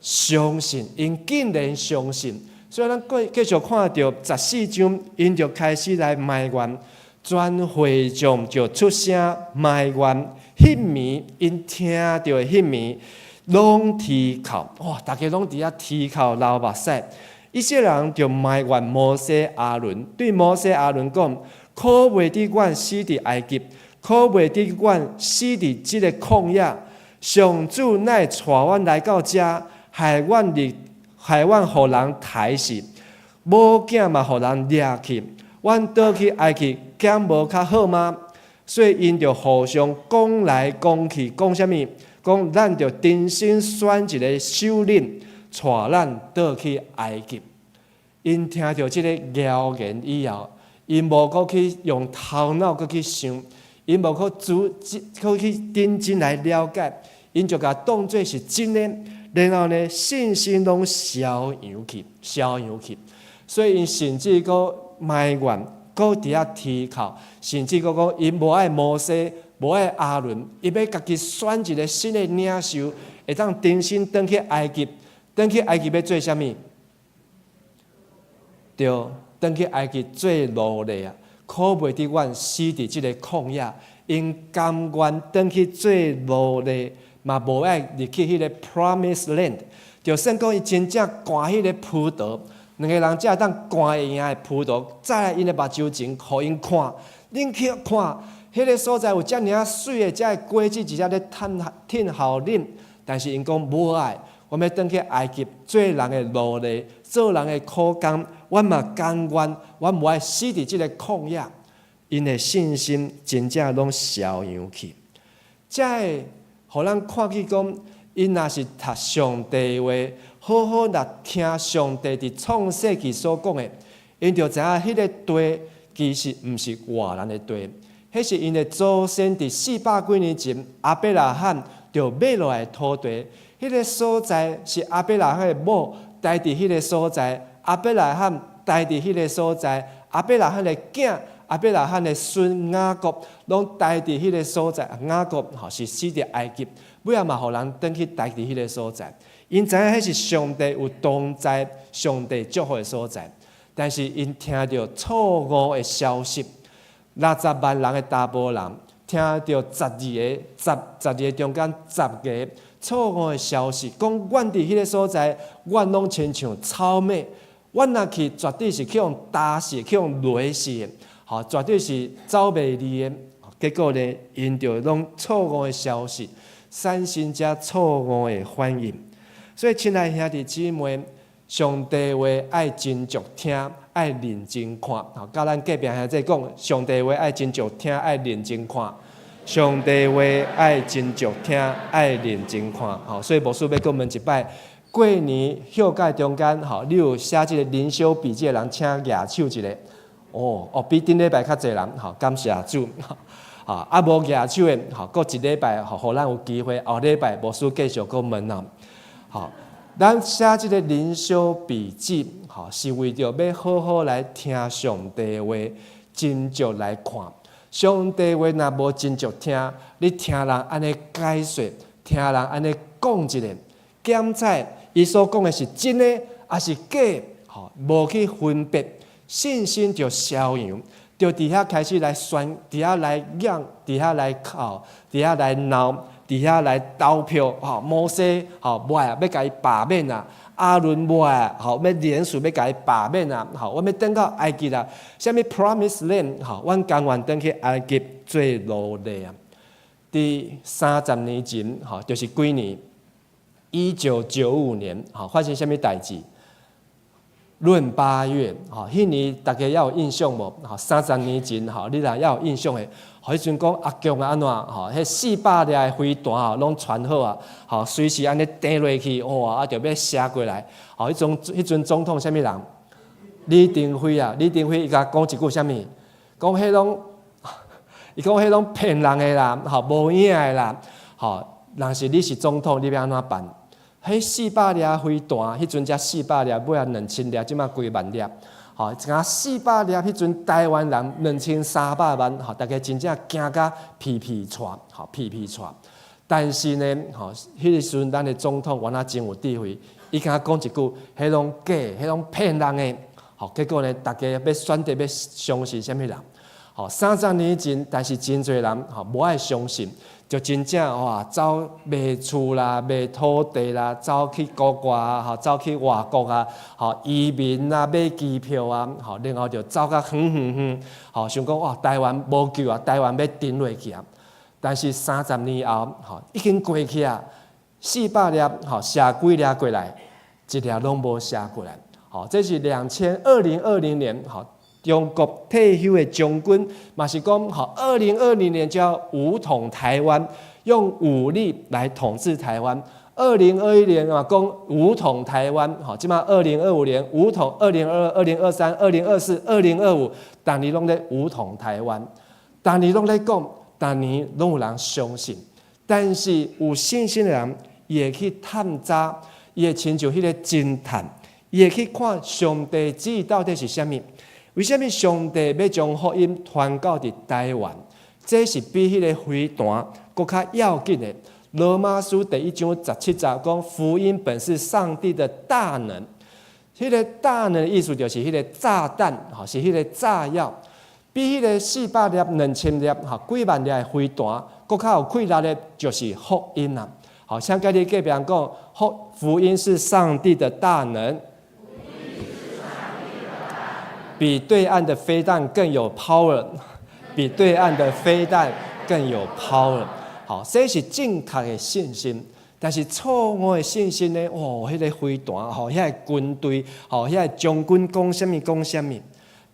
Speaker 7: 相信，𪜶竟然相信。所以，咱繼續看著14章，𪜶就開始來埋怨，全會眾就出聲埋怨。彼暝，𪜶聽著彼暝。攏啼哭，哇！逐家攏佇遐啼哭流目屎。以色列人就埋怨摩西、亞倫，對摩西、亞倫講：可袂得阮死佇埃及，可袂得阮死佇這个曠野。上主哪會帶阮來到遮，害阮入，害阮予人刣死，某囝嘛予人掠去。阮倒去埃及，敢無較好嗎？所以𪜶就互相講來講去，講啥物？講咱著重新選一个首領，帶咱倒去埃及。𪜶聽著這个謠言以後，𪜶無閣去用頭腦閣去想，𪜶無閣主，閣去認真來了解，𪜶就共當做是真的，然後呢，信心攏消揚去，消揚去。所以𪜶甚至閣埋怨，閣佇遐啼哭，甚至閣講𪜶無愛摩西，無愛亞倫，伊欲家己選一个新的領袖，會當重新轉去埃及，轉去埃及欲做啥物？對，轉去埃及做奴隸啊！可袂得阮死佇這个曠野，𪜶甘願轉去做奴隸，嘛無愛入去彼个 Promise Land，就算講伊真正捾彼个葡萄，兩个人才會當捾會贏的葡萄，再來𪜶的目睭前，予𪜶看，恁去看，彼个所在有遮爾仔媠的，遮个果子，直接咧趁天候恁，但是𪜶講無愛，我欲轉去埃及做人的奴隸，做人的苦工，阮嘛甘願，阮無愛死佇這个曠野。𪜶的信心真正攏消揚去，才會予咱看見講，𪜶若是讀上帝話，好好來聽上帝佇創世記所講的，𪜶就知影彼个地其實毋是外人的地，彼是𪜶的祖先佇四百幾年前亞伯拉罕就買落來的土地，彼个所在是亞伯拉罕的某待佇彼个所在，亞伯拉罕待佇彼个所在，亞伯拉罕的囝，亞伯拉罕的孫雅各攏待佇彼个所在，雅各吼是死佇埃及，尾仔嘛予人轉去待佇彼个所在。𪜶知影彼是上帝有同在、上帝祝福的所在，但是𪜶聽著錯誤的消息，60萬人的查埔人聽著十二个、十二個中間十個錯誤的消息，講阮佇彼个所在，阮攏親像草蜢，阮若去絕對是去予打死、去予雷死的。吼，絕對是走袂離的。結果呢，𪜶就攏錯誤的消息，產生這錯誤的反應。所以，親愛兄弟姊妹，上帝話愛斟酌聽，愛認真看。吼，佮咱隔壁兄弟講，上帝話愛斟酌聽，愛認真看。上帝話愛斟酌聽，愛認真看。吼，所以牧師欲閣問一擺，過年休假中間，吼，你有寫這个靈修筆記的人，請舉手一下。哦哦，比頂禮拜較濟人，吼，感謝主。啊，無舉手的，吼，閣一禮拜，吼，予咱有機會，後禮拜牧師繼續閣問啊。吼，咱寫這个靈修筆記，吼，是為著欲好好來聽上帝話，斟酌來看。上帝話若無斟酌聽，你聽人按呢解說，聽人按呢講一下，檢採伊所講的是真的抑是假的，吼，無去分別。信心就消揚，就佇遐開始來宣，佇遐來嚷，佇遐來哭，佇遐來鬧，佇遐來投票，吼，摩西，吼，無愛，欲共伊罷免啊，亞倫無愛，吼，欲聯署欲共伊罷免啊，吼，阮欲轉到埃及啊，啥物 Promise Land，吼，阮甘願轉去埃及做奴隸啊。佇30年前，吼，就是幾年？1995年，吼，發生啥物代誌？閏八月，吼，彼年大家猶有印象無？吼，30年前，吼，你若猶有印象的，吼，彼陣講阿共按怎，吼，彼400粒的飛彈吼，攏傳好啊，吼，隨時按呢擲落去，哇，啊，就欲射過來，吼，彼陣總統啥物人？李登輝啊，李登輝伊共講一句啥物？講彼攏，伊講彼攏騙人的啦，吼，無影的啦，吼，若是你是總統，你欲按怎辦？彼四百粒飛彈，彼陣才四百粒，尾仔2000粒，這馬幾萬粒。吼，敢四百粒，彼陣台灣人2300萬，吼，大家真正驚甲皮皮掣，吼，皮皮掣。但是呢，吼，彼個時陣咱的總統原來真有智慧，伊敢講一句，彼攏假，彼攏騙人的。吼，結果呢，大家欲選擇欲相信啥物人？吼，30年前，但是真濟人吼無愛相信，就真正哇，走賣厝啦、賣土地啦，走去國外啊，吼，走去外國啊，吼，移民啊，買機票啊，吼，然後就走較遠遠遠，吼，想講哇，台灣無救啊，台灣欲沉落去啊。但是30年後，吼，已經過去啊，400粒，吼，射幾粒過來，一粒攏無射過來。吼，這是2020年，吼，中國退休的將軍，嘛是講，吼，二零二零年就要武統台灣，用武力來統治台灣。2021年嘛，講武統台灣，吼，這馬2025年武統，2022、2023、2024、2025，逐年攏咧武統台灣，逐年攏咧講，逐年攏有人相信。但是有信心的人，伊會去探查，伊會親像彼个偵探，伊會去看上帝旨意到底是啥物。為啥物上帝欲將福音傳到佇台灣？這是比彼个飛彈閣較要緊的。羅馬書第一章十七節講，福音本是上帝的大能。彼个大能的意思就是彼个炸彈，吼，是彼个炸藥，比彼个400粒、2000粒、吼，幾萬粒的飛彈，閣較有氣力的，就是福音啊！好，請佮你隔壁人講，福音是上帝的大能。比對岸的飛彈更有 power，比對岸的飛彈更有 power。好，這是正確的信心，但是錯誤的信心呢？哦，彼个飛彈，吼，遐个軍隊，吼，遐個將軍講啥物講啥物。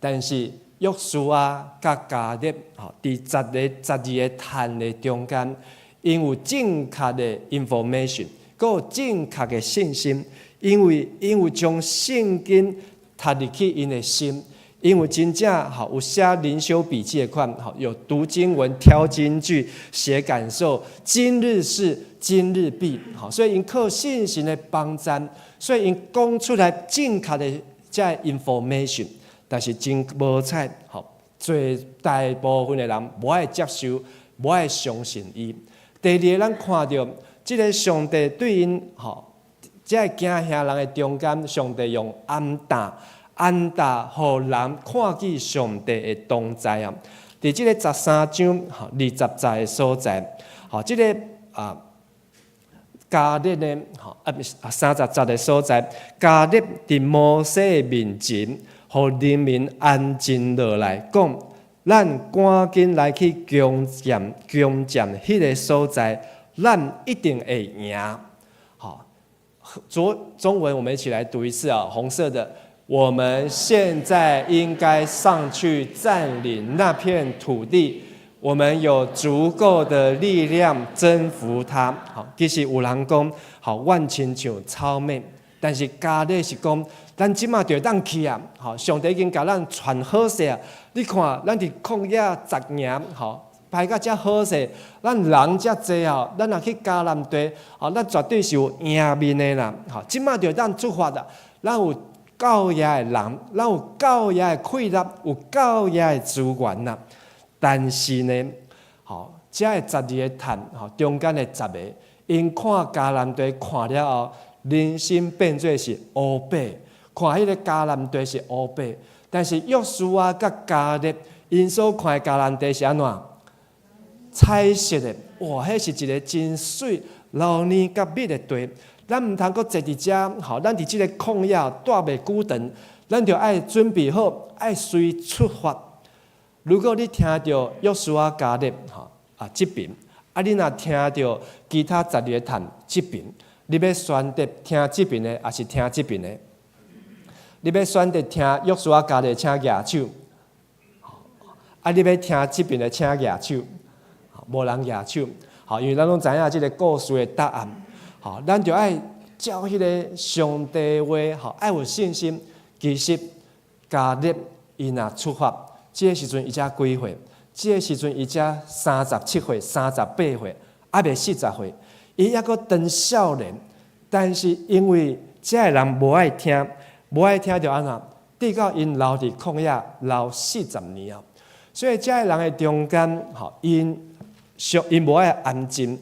Speaker 7: 但是約書亞佮迦勒，吼，佇十个、12個探的中間，𪜶有正確的 information，閣有正確的信心，因為𪜶有將聖經讀入去𪜶的心。因為真正吼有寫靈修筆記的款，吼有讀經文、挑金句、寫感受，今日事今日畢，吼，所以𪜶靠信心的幫贊，所以𪜶講出來正確的這 information，但是真無彩，吼，絕大部分的人無愛接受，無愛相信伊。第二個，咱看著這个上帝對𪜶吼，這个驚嚇人的中間，上帝用暗罩。暗罩，予人看見上帝的同在啊！佇這个十三章吼20節的所在，吼，這个啊迦勒呢，吼啊毋是啊30節的所在，迦勒佇摩西的面前，予人民安靜落來，講：咱趕緊來去攻佔攻佔彼个所在，咱一定會贏。好，中中文我們一起來讀一次啊，紅色的。我們現在應該上去佔領那片土地，我們有足夠的力量征服它。好，其實有人講，好，阮親像草蜢，但是迦勒是講，咱這馬就會當去啊！好，上帝已經共咱傳好勢啊！你看，咱佇曠野十營，吼，排甲遮好勢，咱人遮濟吼，咱若去迦南地，吼，咱絕對是有贏面的啦！吼，這馬就會當出發啦，咱有夠額的人，咱有夠額的氣力，有夠額的資源啦。但是呢，吼，這个12個探，吼，中間的十個，𪜶看迦南地看了後，人心變做是烏白，看彼个迦南地是烏白。但是約書亞佮迦勒，𪜶所看的迦南地是按怎？彩色的，哇！彼是一个真媠、流奶佮蜜的地。咱毋通閣坐佇遮，吼！咱佇這个曠野蹛袂久長，咱著愛準備好，愛隨出發。如果你聽著約書亞迦勒，吼啊這邊，啊你若聽著其他12個探這邊，你欲選擇聽這邊的，抑是聽這邊的？你欲選擇聽約書亞迦勒，請舉手。啊，你欲聽這邊的，請舉手。無人舉手，好，因為咱攏知影這个故事的答案。好，咱就愛照彼个上帝話，吼，愛有信心。其實迦勒伊若出發，這个時陣伊才幾歲？這个時陣伊才37歲、38歲，猶未40歲，伊猶閣當少年。但是因為這个人無愛聽，無愛聽就按怎？直到𪜶留佇曠野留四十年啊！所以這个人的中間，吼，𪜶上𪜶無愛安靜。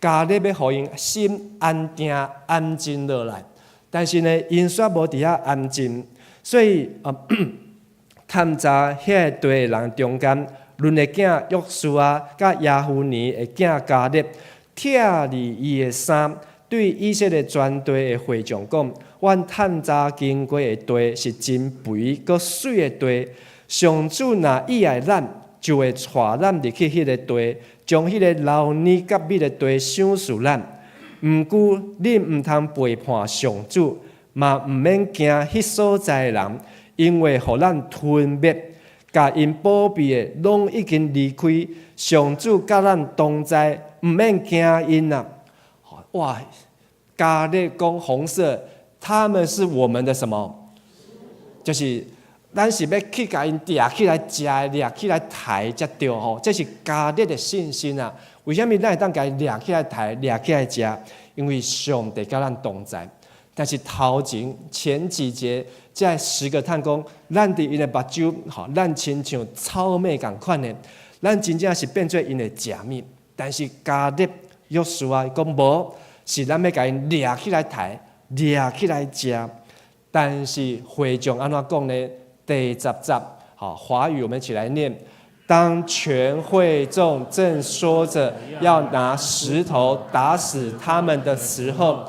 Speaker 7: 迦勒欲予𪜶心安定、安靜落來，但是呢，𪜶煞無佇遐安靜，所以啊，探查彼个地的人中間，嫩的囝約書亞佮耶孚尼的囝迦勒，拆離伊的衫，對以色列全地的會眾講：阮探查經過的地是真肥閣媠的地。上主若喜愛咱，就會帶咱入去彼个地，將彼个流奶佮蜜的地賞賜咱。毋過，恁毋通背叛上主，嘛毋免驚彼所在的人，因為予咱吞滅，共𪜶保庇的攏已經離開，上主佮咱同在，毋免驚𪜶啊！哇，迦勒講紅色，他們是我們的什麼？就是咱是欲去共𪜶掠起來食，掠起來刣才對吼。這是迦勒的信心啊！為啥物咱會當共伊掠起來刣、掠起來食？因為上帝佮咱同在。但是頭前前幾節，這十個探講，咱佇𪜶的目睭，吼，咱親像草麥仝款的，咱真正是變做𪜶的食物。但是迦勒約書亞講無，是咱欲共𪜶掠起來刣、掠起來食。但是會眾按怎講呢？第十節，好，華語我們一起來念：當全會眾正說着要拿石頭打死他們的時候，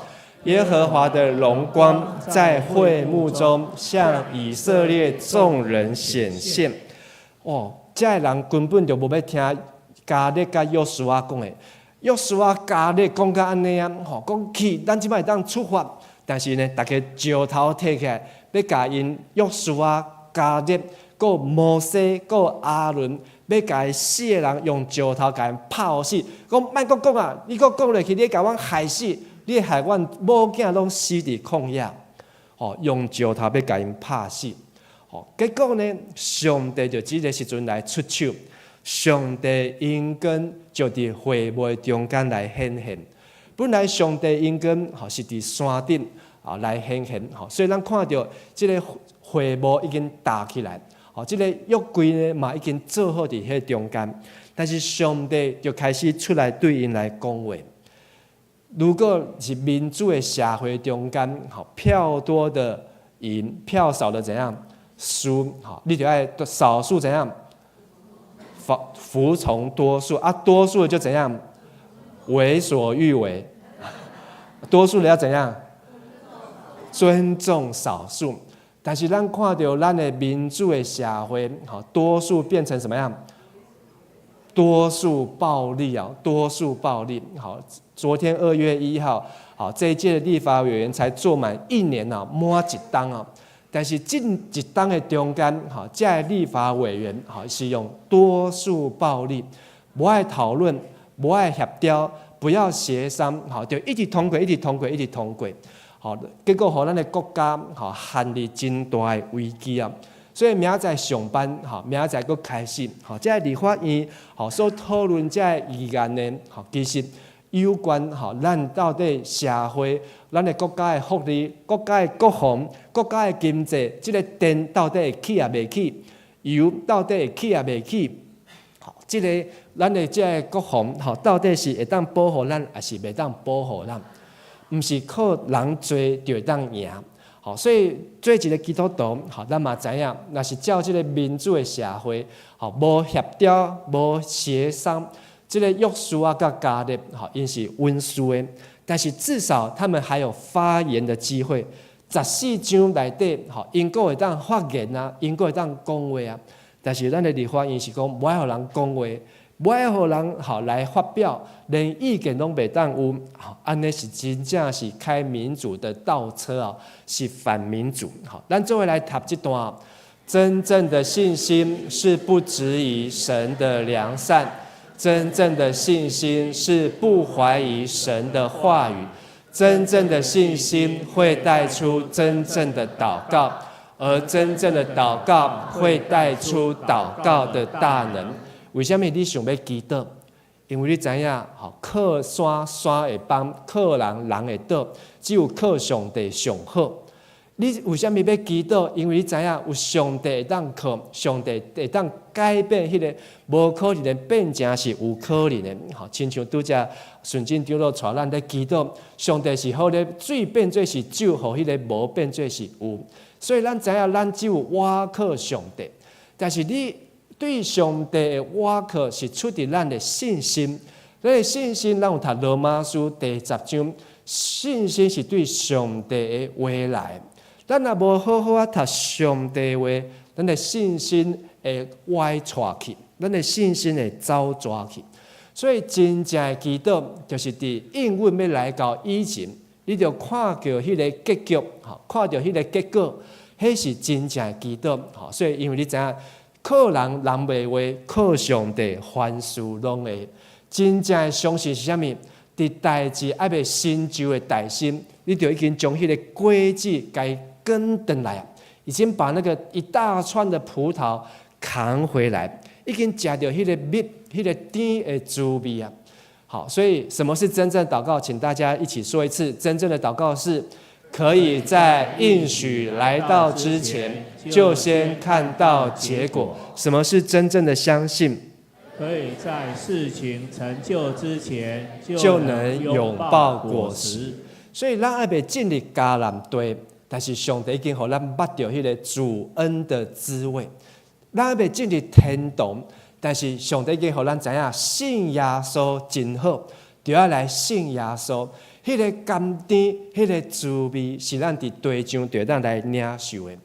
Speaker 7: 耶和華的榮光在會幕中向以色列眾人顯現。哦，這个人根本就無欲聽迦勒佮約書亞講的。約書亞迦勒講甲按呢啊，吼，講去，咱這擺會當出發。但是呢，逐家石頭提起來，欲共𪜶約書亞、迦勒、閣摩西、閣亞倫，欲共伊四个人用石頭共𪜶拍予死。講莫閣講啊！你閣講落去，你會共阮害死，你會害阮某囝攏死佇曠野。吼，用石頭欲共𪜶拍死。吼，結果呢，上帝就這个時陣來出手，上帝榮光就佇會幕中間來顯現。本來上帝榮光吼是佇山頂啊來顯現，吼，所以咱看著這个會幕已經搭起來，吼，這个約櫃呢嘛已經做好佇彼中間，但是上帝就開始出來對𪜶來講話。如果是民主的社會中間，吼，票多的贏，票少的怎樣輸？吼，你就愛少數怎樣服從多數啊，多數就怎樣為所欲為，多數的要怎樣尊重少數。但是咱看著咱的民主的社會，吼，多數變成什麼樣？多數暴力啊，多數暴力。好，昨天2月1號，好，這一屆的立法委員才做滿一年啊，滿一冬啊。但是這一冬的中間，吼，這个立法委員，吼，是用多數暴力，無愛討論，無愛協調，不要協商，吼，就一直通過，一直通過，一直通過，好，結果予咱的國家，吼，陷入真大的危機啊。所以明仔載上班，吼，明仔載閣開始，吼，這个立法院，吼，所討論這个議案呢，吼，其實有關吼，咱到底社會、咱的國家的福利、國家的國防、國家的經濟，這个電到底會起抑袂起？油到底會起抑袂起？吼，這个咱的這个國防，吼，到底是會當保護咱，抑是袂當保護咱？毋是靠人濟就會當贏。吼，所以做一个基督徒，吼，咱嘛知影，若是照這个民主的社會，吼，無協調、無協商，這个約書亞佮迦勒，吼，𪜶是穩輸的，但是至少他們還有發言的機會。14章內底，吼，𪜶閣會當發言啊，𪜶閣會當講話啊。但是咱的立法院是講，無愛予人講話，無愛予人吼來發表，連意見攏袂當有，吼，按呢是真正是開民主的倒車啊，是反民主。好，咱做伙來讀這段，真正的信心是不質疑神的良善，真正的信心是不懷疑神的話語，真正的信心會帶出真正的禱告，而真正的禱告會帶出禱告的大能。為啥物你想欲祈禱？因為你知影，吼，靠山山會崩，靠人人會倒，只有靠上帝上好。你為啥物欲祈禱？因為你知影有上帝會當靠，上帝會當改變彼个無可能的變成是有可能的。吼，親像拄才順進長老帶咱咧祈禱，上帝是予彼个水變做是酒，予彼个無變做是有。所以咱知影，咱只有倚靠上帝。但是你對上帝的倚靠是出佇咱的信心。咱的信心，咱有讀羅馬書第十章，信心是對上帝的話來。咱若無好好仔讀上帝話，咱的信心會歪掣去，咱的信心會走蛇去。所以真正的祈禱，就是佇應允欲來到以前，你著看著彼个結局，吼，看著彼个結果，彼是真正的祈禱，吼。所以因為你知影，靠人人袂話，靠上帝凡事攏會。真正的相信是啥物？佇代誌猶未成就的大心，你就已經將彼个果子共扛轉來啊！已經把那個一大串的葡萄扛回來，已經食著彼个蜜、彼个甜的滋味啊！好，所以什麼是真正禱告？請大家一起說一次：真正的禱告是可以在應許來到之前，就先看到結果。什麼是真正的相信？
Speaker 3: 可以在事情成就之前
Speaker 7: 就能擁抱果實。所以咱猶未進入迦南地，但是上帝已經予咱捌著彼个主恩的滋味。咱猶未進入天堂，但是上帝已經予咱知影信耶穌真好，就愛來信耶穌。彼个甘甜，彼个滋味，是咱佇地上就當來領受的。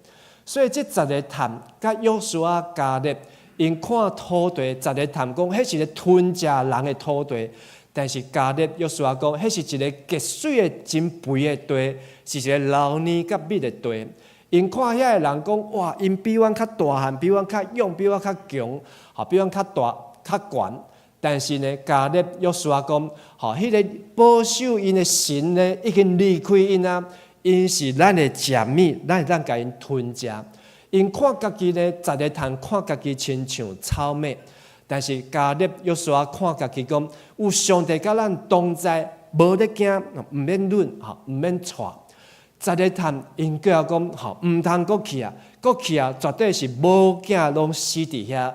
Speaker 7: 所以這十个探佮約書亞迦勒，𪜶看土地，十个探講，彼是一个吞食人的土地。但是迦勒約書亞講，彼是一个極媠的真肥的地，是一个流奶佮蜜的地。𪜶看遐个人講，哇，𪜶比阮較大漢，比阮較勇，比阮較強，吼，比阮較大較懸。但是呢，迦勒約書亞講，吼，彼个保守𪜶的神呢，已經離開𪜶啊，𪜶是咱的食物，咱會當共𪜶吞食。𪜶看家己呢，十个探看家己親像草麥，但是迦勒約書亞看家己講，有上帝佮咱同在，無咧驚，毋免忍，吼，毋免掣。十个探𪜶叫講，吼，毋通閣去啊，閣去啊，絕對是某囝攏死佇遐，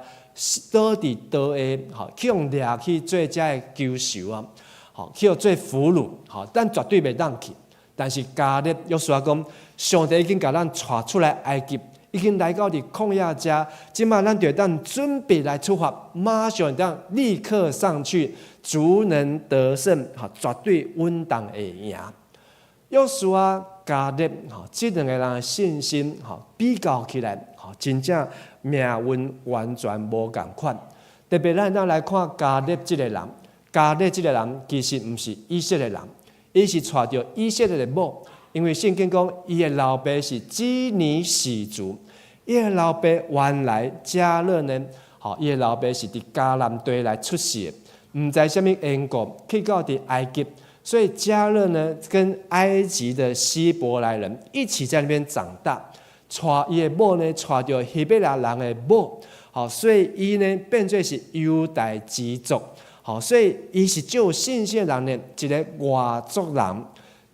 Speaker 7: 倒佇刀下，吼，去予掠去做遮的囚囚啊，吼，去予做俘虜，吼，咱絕對袂當去。但是迦勒約書亞講，上帝已經共咱帶出來埃及，已經來到佇曠野遮，這馬咱就當準備來出發，馬上當立刻上去，足能得勝，吼，絕對穩當會贏。約書亞、迦勒，吼，這兩个人的信心，吼，比較起來，吼，真正命運完全無仝款。特別咱當來看迦勒這个人，迦勒這个人其實毋是以色列人，伊是娶著以色列的某，因為聖經講伊的老爸是基尼洗族，伊的老爸原來迦勒呢，吼，伊的老爸是佇迦南地來出世的，毋知啥物緣故去到佇埃及。所以迦勒呢，跟埃及的希伯來人一起在那邊長大，娶伊的某呢，娶著希伯來人的某，好，所以伊呢變做是猶大支族，好，所以伊是足有信心的人呢，一个外族人，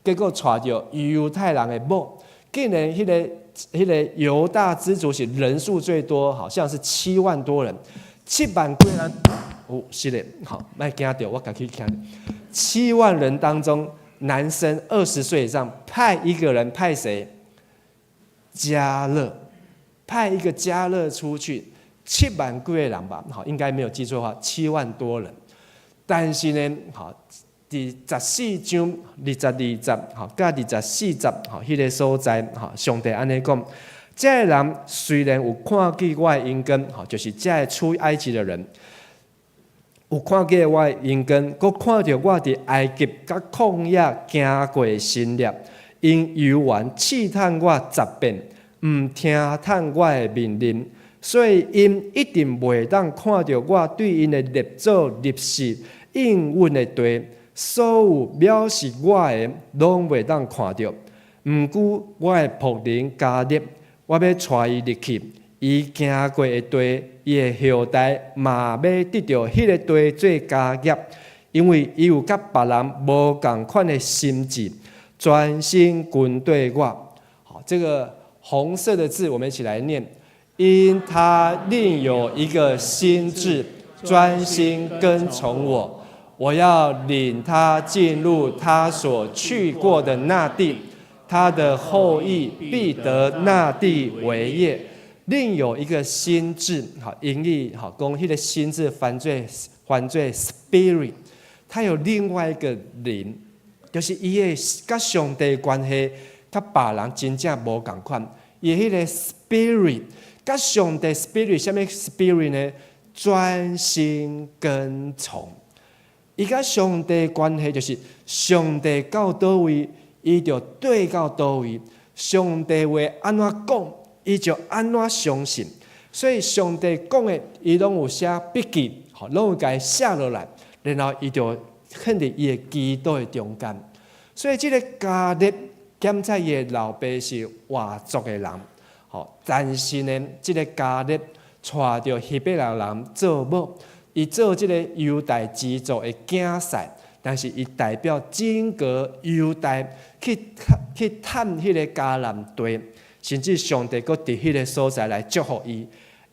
Speaker 7: 結果娶著猶太人的某，竟然彼个猶大支族是人數最多，好像是七萬多人，七萬幾人，哦，是的，好，莫驚著，我家己聽。七萬人當中，男生20歲以上派一個人，派誰？迦勒，派一個迦勒出去，七萬幾个人吧，好，應該沒有記錯的話，7萬多人。但是呢，好，佇十四章22節，吼，佮24節，吼，彼个所在，吼，上帝按呢講，這个人雖然有看見我的榮光，吼，就是這个出埃及的人。有看見我的榮光，閣看著我佇埃及佮曠野行過神蹟，𪜶猶原試探我十遍，毋聽從我的命令，所以𪜶一定袂當看著我對𪜶的列祖立誓應允的地，所有藐視我的，攏袂當看著。毋過我的僕人迦勒，我欲帶伊入去，伊行過的地，伊的後代嘛欲得著彼个地做家業，因為伊有佮別人無仝款的心志，專心跟綴我。好，這個紅色的字，我們一起來念：因他另有一個心志，專心跟從我，我要領他進入他所去過的那地，他的後裔必得那地為業。另有一個心志，吼，英語吼講彼個心志翻做 spirit，他有另外一個靈，就是伊的佮上帝關係，佮別人真正無仝款。伊彼個 spirit，佮上帝 spirit，啥物 spirit 呢？專心跟從。伊佮上帝關係就是上帝到佗位，伊就綴到佗位。上帝話按怎講，伊就按怎相信。所以上帝講的，伊攏有寫筆記，吼，攏有共伊寫落來，然後伊就放佇伊的祈禱的中間。所以這个迦勒檢查伊的老爸是外族的人，吼，但是呢，這个迦勒娶著希伯來人做某，伊做這个猶大支族的囝婿，但是伊代表整個猶大去探彼个迦南地，甚至上帝閣佇彼个所在來祝福伊，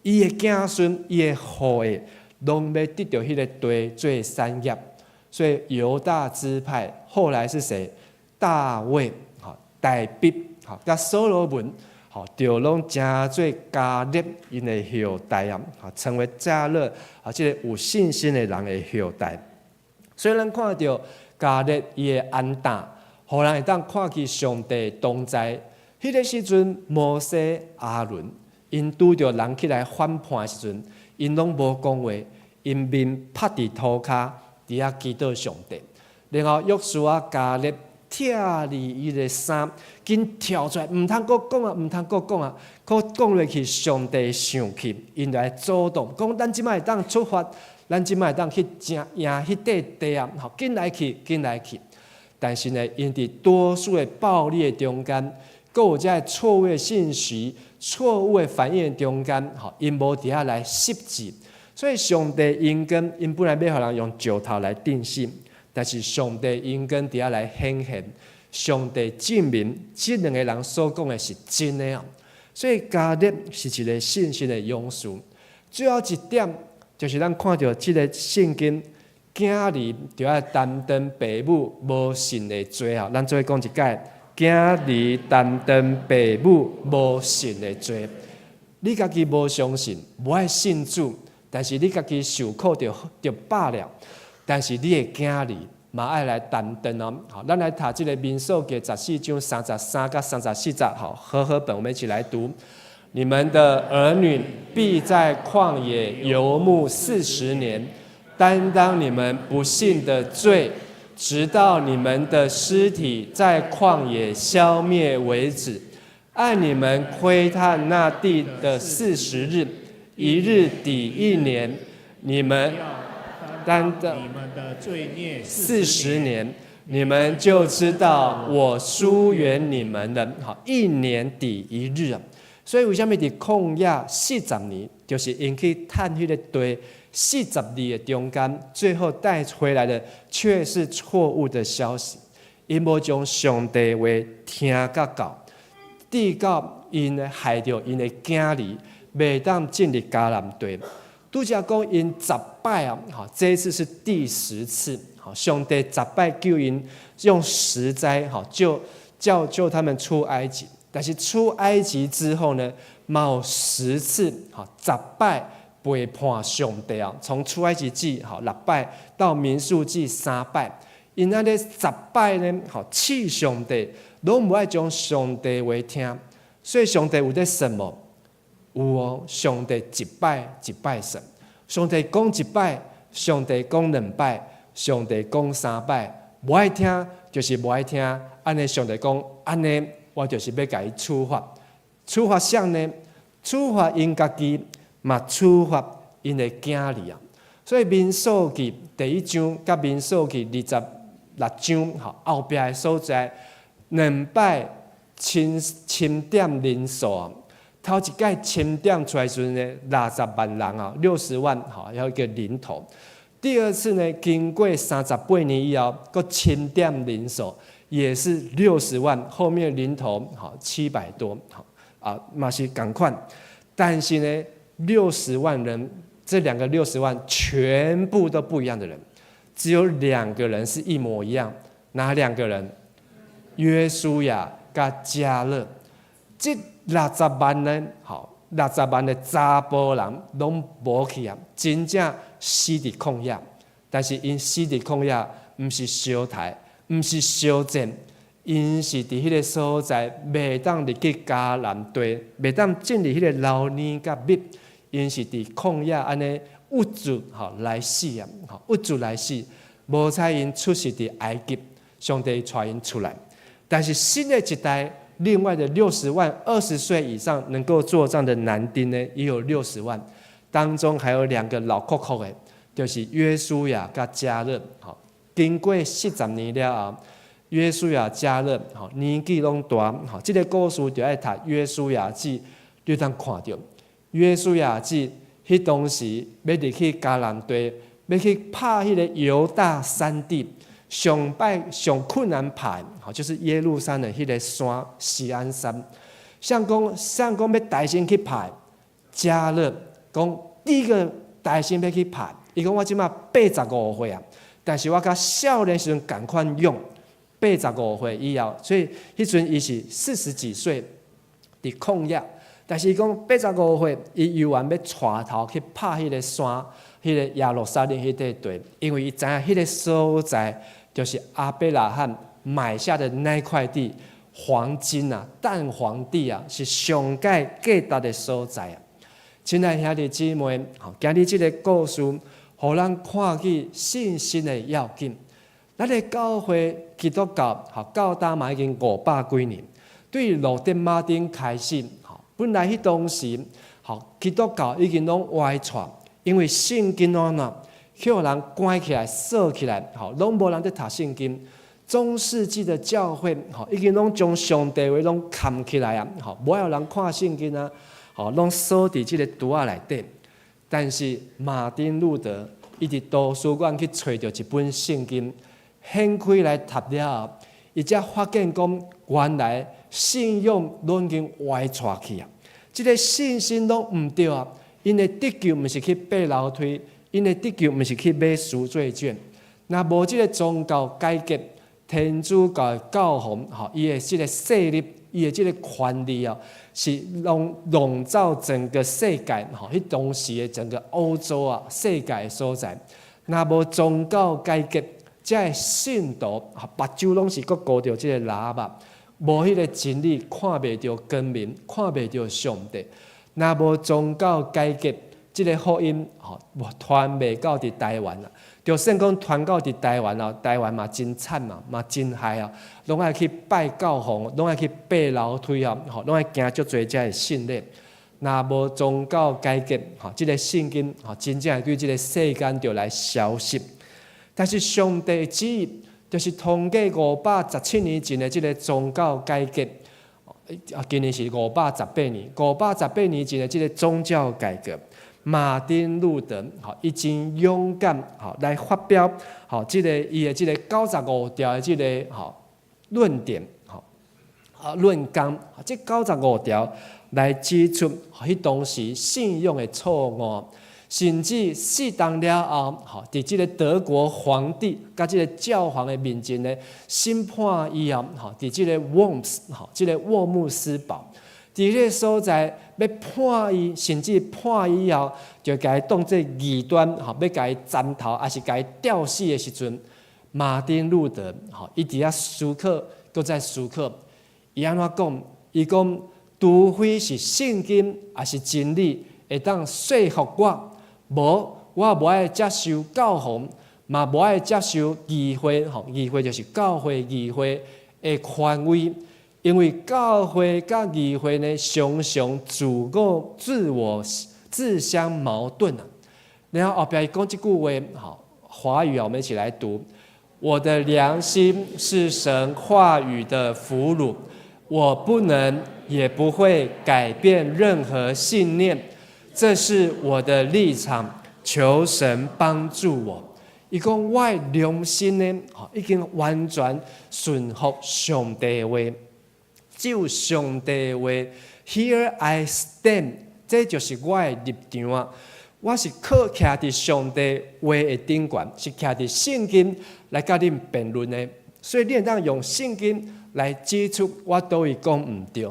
Speaker 7: 伊的子孫、伊的後裔，攏欲得著彼个地做產業。所以猶大支派後來是誰？大衛，吼，大衛，吼，佮所羅門，吼，就攏成做迦勒𪜶的後代啊，吼，成為迦勒啊，這个有信心的人的後代。所以咱看著迦勒伊的安膽，予人會當看見上帝同在。彼个時陣，摩西、亞倫𪜶拄著人起來反叛的時陣，𪜶攏無講話，𪜶面拍佇塗跤，佇遐祈禱上帝。然後約書亞、迦勒拆離伊的衫，緊跳出來，毋通閣講啊，毋通閣講啊，閣講落去，上帝生氣，𪜶來阻擋，講咱這擺會當出發，咱這擺會當去爭贏彼塊地啊！吼，緊來去，緊來去。但是呢，𪜶佇多數的暴力的中間，閣有這个錯誤的信息、錯誤的反應中間，吼，𪜶無佇遐來實際。所以上帝應允，𪜶本來欲予人用石頭來釘死，但是上帝應允佇遐來顯現，上帝證明這兩个人所講的是真的啊。所以迦勒是一个信心的勇士。最後一點就是咱看著這个聖經，囝兒著愛擔當爸母無信的罪啊。咱做伙講一擺，囝兒擔當爸母無信的罪。你家己無相信，無愛信主，但是你家己受苦就飽了。但是你的囝兒嘛愛來擔當哦。好，咱來讀這个民數記14章33佮34節，好，和合本，我們一起來讀。你們的兒女必在曠野游牧40年，擔當你們不信的罪，直到你們的屍體在曠野消滅為止。按你們窺探那地的40日，一日抵一年，你們擔當
Speaker 3: 你們的罪孽
Speaker 7: 四十年，你們就知道我疏遠你們了。好，一年抵一日啊。所以為啥物佇曠野四十年，就是𪜶去探彼个地40日的中間，最後帶回來的卻是錯誤的消息。𪜶無將上帝話聽甲夠，直到𪜶害著𪜶的囝兒，袂當進入迦南地。拄才講𪜶十擺啊，吼，這一次是第10次，吼，上帝十擺救𪜶用十災，吼，就叫救他們出埃及。但是出埃及之後呢，嘛有10次，吼，十擺背叛上帝啊！從出埃及記吼六擺到民數記三擺，𪜶按呢十擺呢，吼，試上帝，攏無愛將上帝話聽，所以上帝有咧算無？有哦，上帝一擺一擺算，上帝講一擺，上帝講兩擺，上帝講三擺，無愛聽就是無愛聽。按呢，上帝講按呢，我就是欲共伊處罰，處罰啥呢？處罰𪜶家己，嘛處罰𪜶的囝兒啊。所以民數記第1章佮民數記26章，吼，後壁的所在，兩擺清清點人數啊。頭一擺清點出來時陣呢，60萬人啊，60萬，吼，有一個人頭。第二次呢，經過38年以後，閣清點人數，也是六十萬，後面人頭吼700多，吼啊，嘛是仝款。但是呢，六十萬人，這兩個六十萬全部都不一樣的人，只有兩個人是一模一樣。哪兩個人？約書亞佮迦勒。這六十萬人，吼。60萬的查埔人攏無去啊，真正死佇曠野。但是𪜶死佇曠野，毋是相刣，毋是相戰，𪜶是佇彼个所在，袂當入去迦南地，袂當進入彼个流奶佮蜜，𪜶是佇曠野按呢鬱卒吼來死啊！吼鬱卒來死，無彩𪜶出世佇埃及，上帝帶𪜶出來。但是新的一代，另外的六十萬20歲以上能夠作戰的男丁呢，也有六十萬，當中還有兩個老扣扣的，就是約書亞佮迦勒。吼，經過40年了後，約書亞、迦勒，吼年紀攏大，吼，這个故事就愛讀約書亞記，你通看著約書亞記，彼當時欲入去迦南地，欲去拍彼個猶大山地。上擺上困難拍，吼，就是耶路撒冷彼个山錫安山。像講像講欲帶先去拍，迦勒講第一個帶先欲去拍，伊講我這馬85歲啊，但是我佮少年時陣仝款勇，八十五歲以後，所以彼陣伊是40幾歲佇曠野，但是伊講八十五歲，伊猶原欲帶頭去拍彼个山，彼個耶路撒冷彼塊地，因為伊知影彼个所在就是亞伯拉罕買下的那塊地，黃金啊，蛋黃地啊，是上蓋價值的所在啊。親愛兄弟姊妹，今日這个故事，予咱看見信心的要緊。咱的教會基督教，吼，到今嘛已經500幾年。對路德馬丁開始，吼，本來彼當時，吼，基督教已經攏歪躥，因為聖經按怎，予人關起來、鎖起來，吼，攏無人佇讀聖經。中世紀的教會，吼，已經攏將上帝話攏崁起來啊，吼，無愛予人看聖經啊，吼，攏鎖佇這个櫥仔內底。但是馬丁路德，伊佇圖書館去揣著一本聖經，掀開來讀了後，伊才發現講，原來信仰攏已經歪躥去啊！這个信心攏毋對啊！𪜶的得救毋是去爬樓梯，𪜶的得救毋是去買贖罪券。若無這个宗教改革，天主教的教皇，吼，伊的這个勢力，伊的這个權力啊，是籠籠罩整個世界，吼，彼當時的整個歐洲啊，世界的所在。若無宗教改革，這个信徒目睭攏是閣顧著這个喇叭，無彼个真理，看袂著光明，看袂著上帝。若無宗教改革，這个福音吼，傳袂到佇台灣啊。就算講傳到佇台灣啊，台灣嘛真慘嘛，嘛真害啊，攏愛去拜教皇，攏愛去爬樓梯啊，吼，攏愛行足濟遮的聖禮。若無宗教改革，吼，這个聖經吼，真正會對這个世間就來消失。但是上帝旨意就是通過517年前的這个宗教改革，啊，今年是518年，518年前的這个宗教改革，馬丁路德吼，伊真勇敢吼來發表吼這个伊的這个95條的這个吼論點吼啊論綱，這九十五條來指出彼當時信仰的錯誤。甚至四當了後，吼，佇這个德國皇帝佮這个教皇的面前呢，審判以後，吼，佇這个 Worms，吼，這个沃姆斯堡，佇彼个所在欲判伊，甚至判以後，就共伊當做異端，吼，欲共伊斬頭，抑是共伊吊死的時陣，馬丁路德，吼，伊佇遐思考，閣再思考，伊按怎講？伊講，除非是聖經，抑是真理，會當說服我。無，我無愛接受教皇，嘛無愛接受議會，吼，議會就是教會議會的權威，因為教會佮議會呢，常常自我自相矛盾啊。然後後壁伊講這句話，吼，華語啊，我們一起來讀：我的良心是神話語的俘虜，我不能也不會改變任何信念。這是我的立場，求神幫助我。伊講我的良心呢，已經完全順服上帝的話，只有上帝的話。Here I stand，這就是我的立場啊！我是靠徛佇上帝話的頂懸，是徛佇聖經來佮恁辯論的。所以你會當用聖經來指出我佗位講毋對。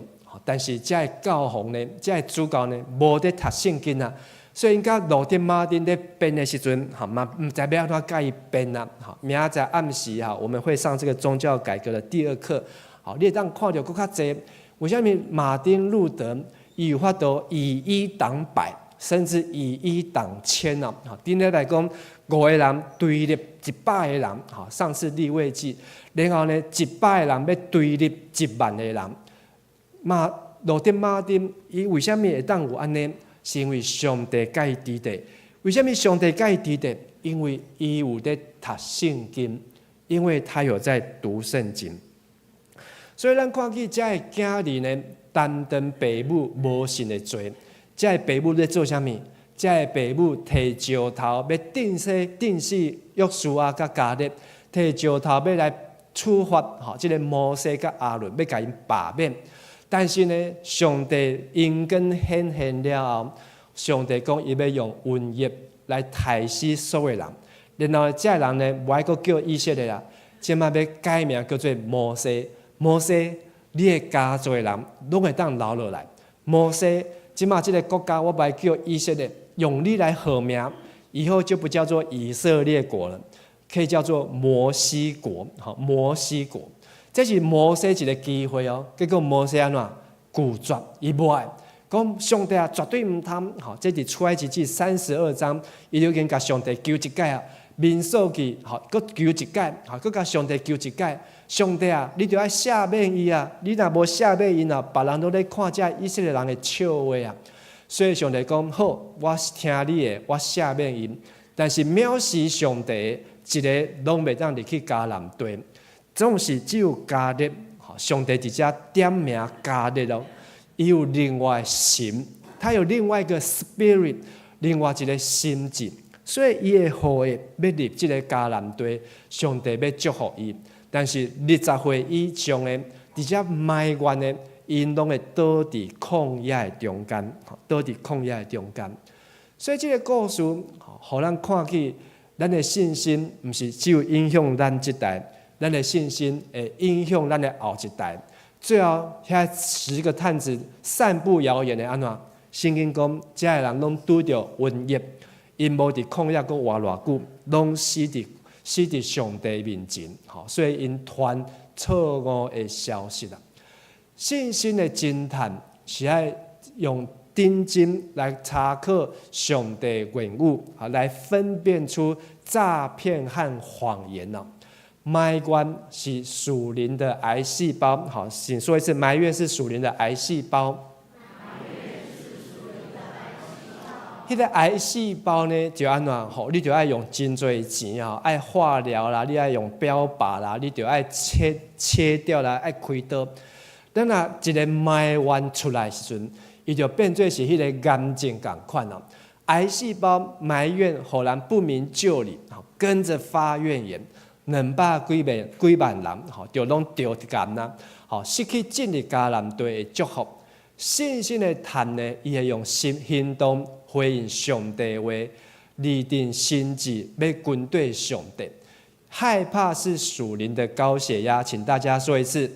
Speaker 7: 但是這个教皇呢，這个主教呢，無佇讀聖經啊，所以𪜶佮路德馬丁咧辯的時陣，吼嘛毋知欲按怎共伊辯啊，吼，明仔載暗時哈，我們會上這個宗教改革的第二課，好，你會當看著閣較濟，為啥物馬丁路德伊有法度以一擋百，甚至以一擋千啊？吼，頂禮來講，五個人對立100個人，吼，上次利未記，然後呢，100個人欲對立1萬個人。馬路德馬丁，伊為啥物會當有按呢？是因為上帝佮伊佇咧。為啥物上帝佮伊佇咧？因為伊有咧讀聖經，因為他有在讀聖經。所以咱看見這个囝兒呢，擔當爸母無信的罪。這个爸母咧做啥物？這个爸母提石頭欲釘死釘死約書亞佮迦勒，提石頭欲來處罰吼，這个摩西佮亞倫，欲共𪜶罷免。但是呢，上帝應允顯現了後，上帝講伊欲用瘟疫來刣死所有人。然後這个人呢，無愛閣叫以色列啦，這擺欲改名叫做摩西。摩西，你的家族的人攏會當留落來。摩西，這擺這个國家我無愛叫以色列，用你來號名，以後就不叫做以色列國了，可以叫做摩西國。吼，摩西國。這是摩西一个機會哦，結果摩西按怎拒絕，伊無愛，講上帝啊，絕對毋通。吼，這佇出埃及記32章，伊就已經共上帝求一擺啊。民數記，吼，閣求一擺，吼，閣共上帝求一擺。上帝啊，你著愛赦免伊啊！你若無赦免𪜶啊，別人攏咧看這以色列人的笑話啊。所以上帝講好，我聽你的，我赦免𪜶。但是藐視上帝，一个攏袂當入去迦南地。總是只有迦勒，上帝佇遮點名迦勒咯。伊有另外心，他有另外一個 spirit，另外一個心志，所以伊的後裔欲入這个迦南地，上帝欲祝福伊。但是20歲以上的，佇遮埋怨的，𪜶攏會倒佇曠野的中間，倒佇曠野的中間。所以這个故事，予咱看見，咱的信心毋是只有影響咱這代。咱的信心會影響咱的後一代。最後，遐10個探子散布謠言的按怎？聖經講，這个人攏拄著瘟疫，𪜶無佇曠野閣活偌久，攏死佇上帝面前。吼，所以𪜶傳錯誤的消息啦。信心的偵探是愛用認真來查考上帝言語，啊，來分辨出詐騙和謊言哦。埋怨是屬靈的癌細胞，好，請說一次，埋怨是屬靈的癌細胞。彼个癌細胞呢，就按怎吼？你就愛用真濟錢吼，愛化療啦，你愛用標靶啦，你就愛切切掉啦，愛開刀。等若一个埋怨出來時陣，伊就變做是彼个癌症仝款哦。癌細胞埋怨，予人不明就裡，跟著發怨言。200幾萬幾萬人，吼，就攏著癌啦，吼，失去進入迦南地的祝福。信心的探呢，伊會用行行動回應上帝話，立定心志欲跟綴上帝。害怕是屬靈的高血壓，請大家說一次：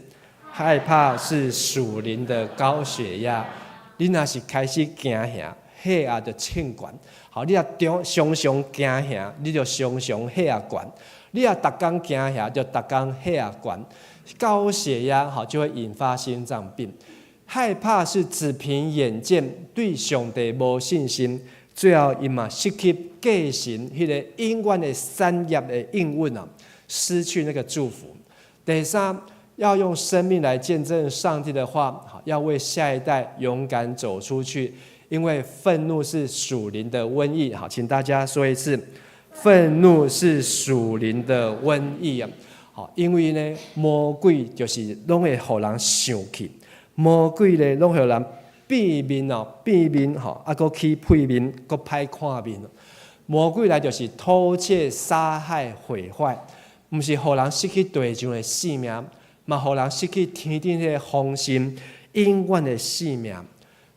Speaker 7: 害怕是屬靈的高血壓。你若是開始驚嚇，血壓就衝懸。好，你若常常常驚嚇，你就常常血壓懸。你若逐工驚嚇，就逐工血壓懸。高血壓吼就會引發心臟病。害怕是只憑眼見，對上帝無信心，最後伊嘛失去繼承彼个永遠的產業的應允啊，失去那個祝福。第三，要用生命來見證上帝的話，要為下一代勇敢走出去，因為憤怒是屬靈的瘟疫。好，請大家說一次。憤怒是屬靈的瘟疫啊！好，因為呢，魔鬼就是攏會予人生氣，魔鬼呢攏予人變面哦，變面吼，啊，閣起屁面，閣歹看面。魔鬼來就是偷竊、殺害、毀壞，毋是予人失去地上的性命，嘛予人失去天頂彼个豐盛、永遠的性命。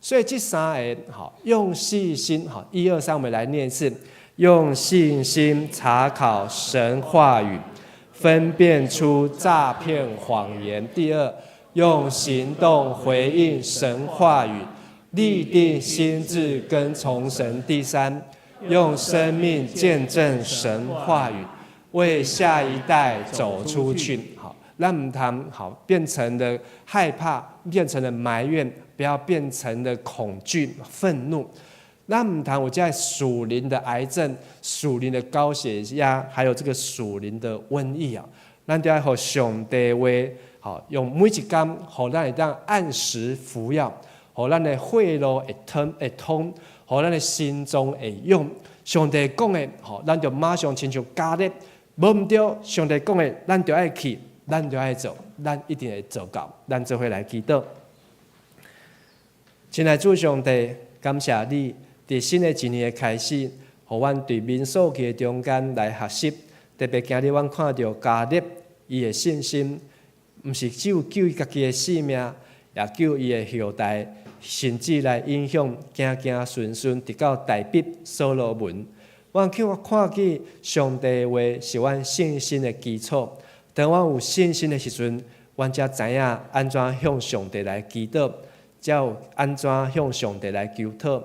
Speaker 7: 所以這三个，吼，用信心，吼，一二三，我們來念一次。用信心查考神話語，分辨出詐騙謊言。第二，用行動回應神話語，立定心志跟從神。第三，用生命見證神話語，為下一代走出去。好，咱毋通好變成了害怕，變成了埋怨，不要變成了恐懼、憤怒。咱毋通有這屬靈的癌症、屬靈的高血壓，還有這個屬靈的瘟疫啊！咱著愛予上帝話，好用每一工，予咱會當按時服藥，予咱的血路會通會通，予咱的心臟會勇。上帝講的，吼，咱就馬上親像加勒，無毋對。上帝講的，咱就愛去，咱就愛做，咱一定會做到。咱做伙來祈禱。親愛主上帝，感謝你，佇新的一年的開始，予阮佇民數記的中間來學習。特別今日，阮看著迦勒伊的信心，毋是只有救伊家己的性命，也救伊的後代，甚至來影響子子孫孫，直到大衛所羅門。阮看見上帝的話是阮信心的基礎。當阮有信心的時陣，阮才知影按怎向上帝來祈禱，才有按怎向上帝來求討。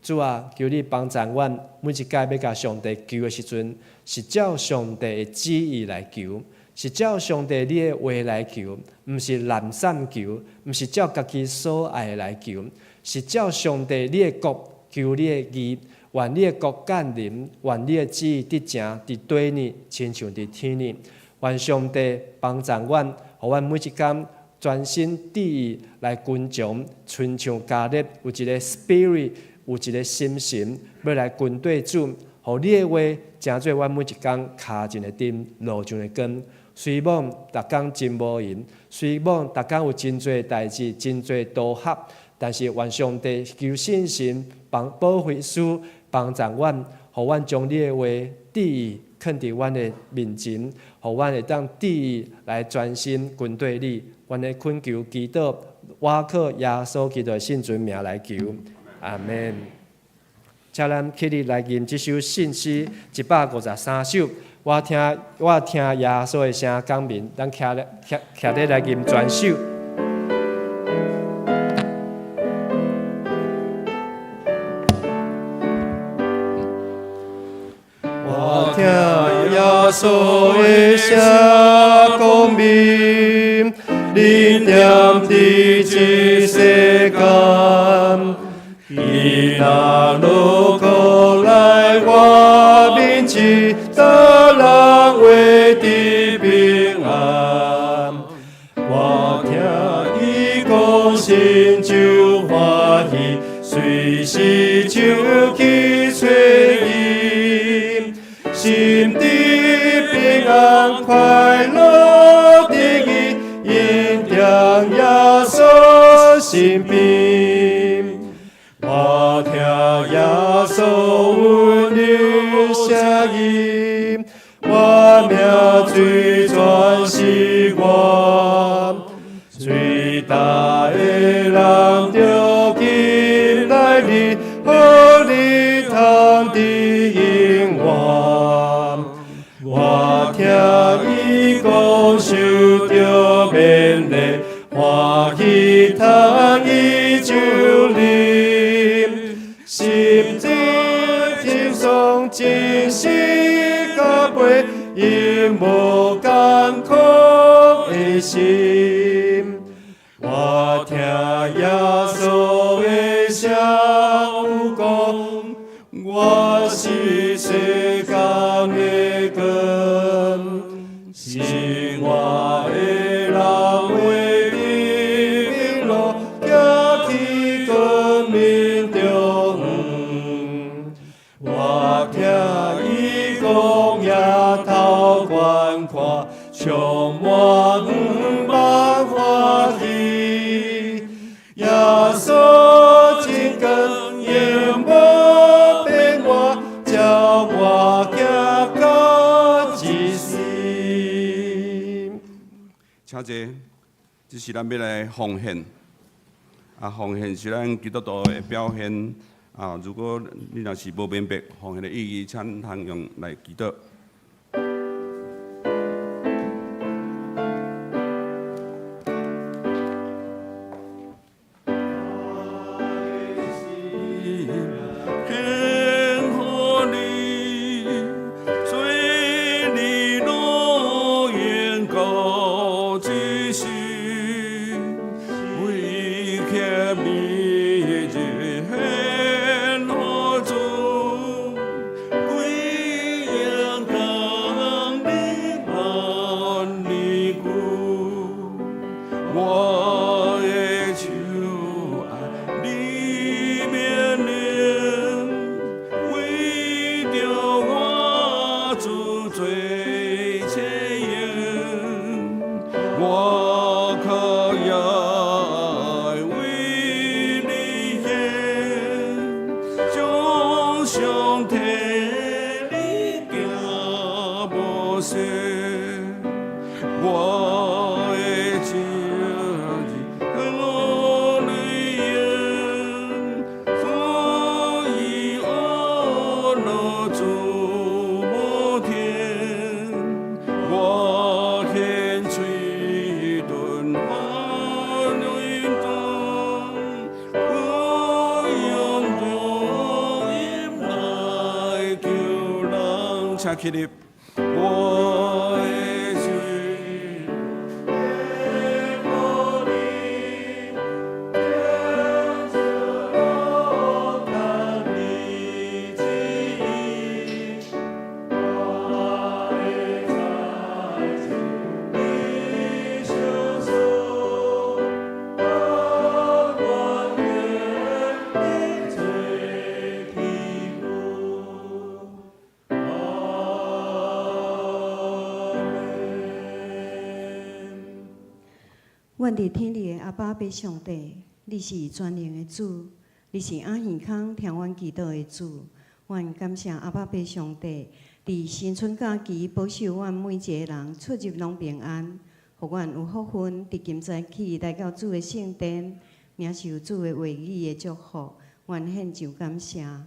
Speaker 7: 主啊，求你幫助阮，每一擺欲共上帝求的時陣，是照上帝的旨意來求，是照上帝你的話來求，毋是濫散求，毋是照家己所愛的來求，是照上帝你的國求你的義，願你的國降臨，願你的旨意得成佇地呢，親像佇天呢。願上帝幫助阮，予阮每一工專心致意來跟從，親像迦勒有一个 spirit，有一个心神，欲來跟綴主，予你的話成做阮每一工跤前的燈，路上的光。雖罔逐工真無閒，雖罔逐工有真濟代誌，真濟多合，但是願上帝求聖神幫保惠師幫助阮，予阮將你的話致意囥佇阮的面前，予阮會當致意來專心跟綴你。阮的懇求祈禱，倚靠耶穌基督的聖尊名來求，阿門。請咱起立來吟這首聖詩153首。我聽耶穌的聲講明，咱徛咧徛徛咧來吟全首。
Speaker 6: 我聽耶穌的聲講明，恁踮佇這世間，伊若落苦來我面前，逐人會得平安。我聽伊講心就歡喜，隨時就去揣伊，心底平安快樂的伊，因踮耶穌身邊。我聽耶穌溫柔聲音，我命水全是我，最大的人著緊來啉，予你通得永活。我聽伊講受著勉勵，歡喜通伊酒啉，心情輕鬆真實加倍，因無艱苦的心。我聽耶穌的聲有講，我是世間的光，信我的人會得明路，行去光明中。我聽伊講，迎頭觀看，充滿滿歡喜。耶穌真光，永無變換，照我行到這世。
Speaker 5: 請坐，這是咱欲來奉獻。啊，奉獻是咱基督徒的表現。啊，如果你若是無明白奉獻的意義，請通用來祈禱。做车用，我較愛為你獻，將上體力行無息，我的情我淚用，所以我樂主無天，我獻喙唇歡動，我用福音來救人，請起立，我的主。
Speaker 3: 我的天主看你旨意，我的才情你相送，我愿你做器具。阿門。
Speaker 8: 阮佇天裡的阿爸父上帝，你是全能的主，你是暗耳空聽阮祈禱的主。阮感謝阿爸父上帝，佇新春假期保守阮每一个人出入攏平安，予阮有福分佇今早起來到主的聖殿，領受主的話語的祝福。阮獻上感謝。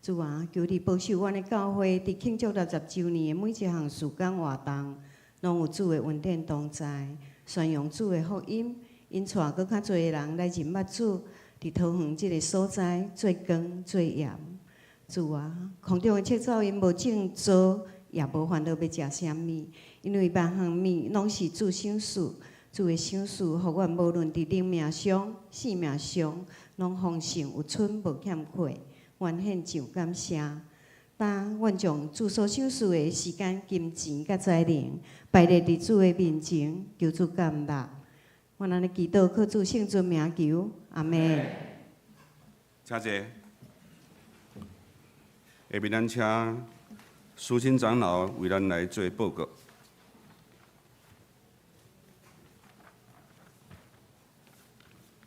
Speaker 8: 主啊，求你保守阮的教會佇慶祝60週年的每一項事工活動，攏有主的恩典同在，宣揚主的福音，引帶閣較濟的人來認捌主，佇桃園這个所在做光做鹽。主啊，空中的赤鳥𪜶無種稻，也無煩惱欲食啥物，因為萬項物攏是主賞賜，主的賞賜，予阮無論佇靈命上、性命上，攏豐盛有春無欠缺。阮獻上感謝。當阮將主所賞賜的時間、金錢佮才能，擺列佇主的面前，求主接納。阮按呢祈禱，靠主聖尊名求，阿門。
Speaker 5: 請坐。下面咱請蘇新長老為咱來做報告。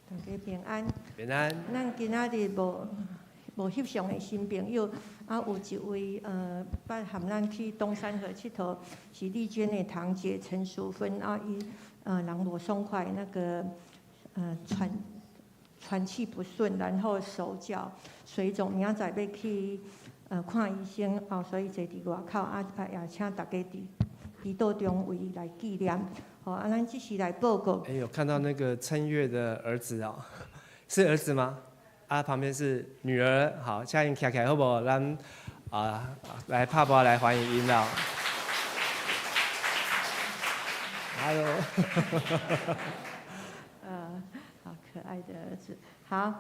Speaker 4: 大家平安。
Speaker 7: 平安。
Speaker 4: 咱今仔日無無翕相的新朋友，啊，有一位捌含咱去東山河𨑨迌，是麗娟的堂姐陳淑芬，啊，伊人無爽快，那個喘氣不順，然後手腳水腫，明仔載欲去看醫生，哦，所以坐佇外口，啊啊也請大家佇祈禱中為伊來紀念。好，啊，咱這是來報告。
Speaker 7: 哎，有看到那個陳月的兒子哦，是兒子嗎？啊，旁邊是女兒。好，請𪜶徛起來好無？咱啊來拍波來歡迎𪜶啦。Hello。
Speaker 4: 好可愛的兒子。好，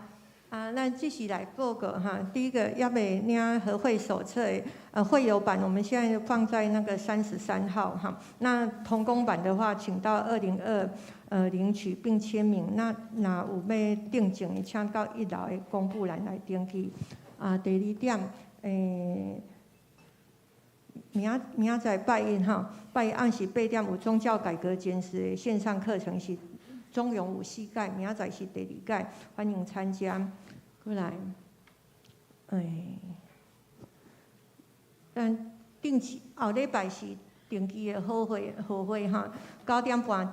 Speaker 4: 啊，那繼續來報告哈。第一個猶未領和會手冊，會友版我們現在放在那個33號哈。那同工版的話，請到202領取並簽名。那若有欲訂證的，請到一樓的公布欄來登記。啊，第二點，明仔載拜一哈，拜一暗時8點有宗教改革簡史的線上課程是總共有四屆，明仔載是第二屆，歡迎參加。過來，咱定期後禮拜是定期的好會好會哈，9點半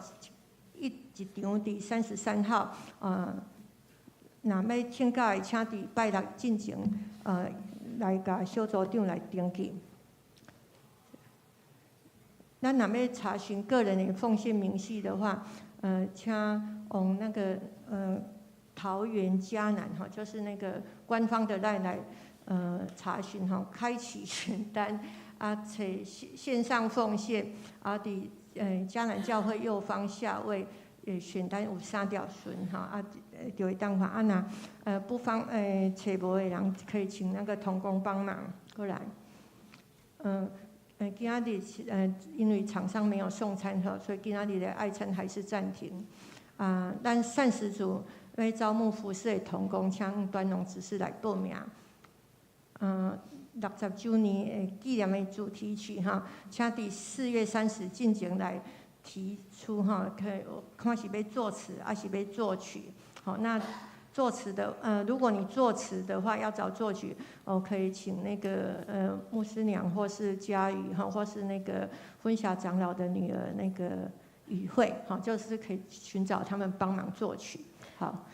Speaker 4: 一場佇33號，若欲請假的，請佇拜六進前，來共小組長來登記。咱若欲查詢個人的奉獻明細的話，請往那個桃園嘉南哈，就是那個官方的 LINE 來查詢哈，開啟選單啊，揣線上奉獻啊，佇嘉南教會右方下位選單有三條線哈，啊，就會當看啊，若不方揣無的人，可以請那個同工幫忙過來。今仔日因為廠商沒有送餐盒，所以今仔日的愛餐還是暫停。啊，咱膳食組欲招募服侍的同工，請端農執事來報名。60週年的紀念的主題曲哈，請佇4月30進前來提出哈，可以看是欲作詞還是欲作曲。好，那作詞的，如果你作詞的話，要找作曲，哦，可以請那個牧師娘或是佳宇哈，或是那個婚霞長老的女兒那個雨慧，好，就是可以尋找他們幫忙作曲。好，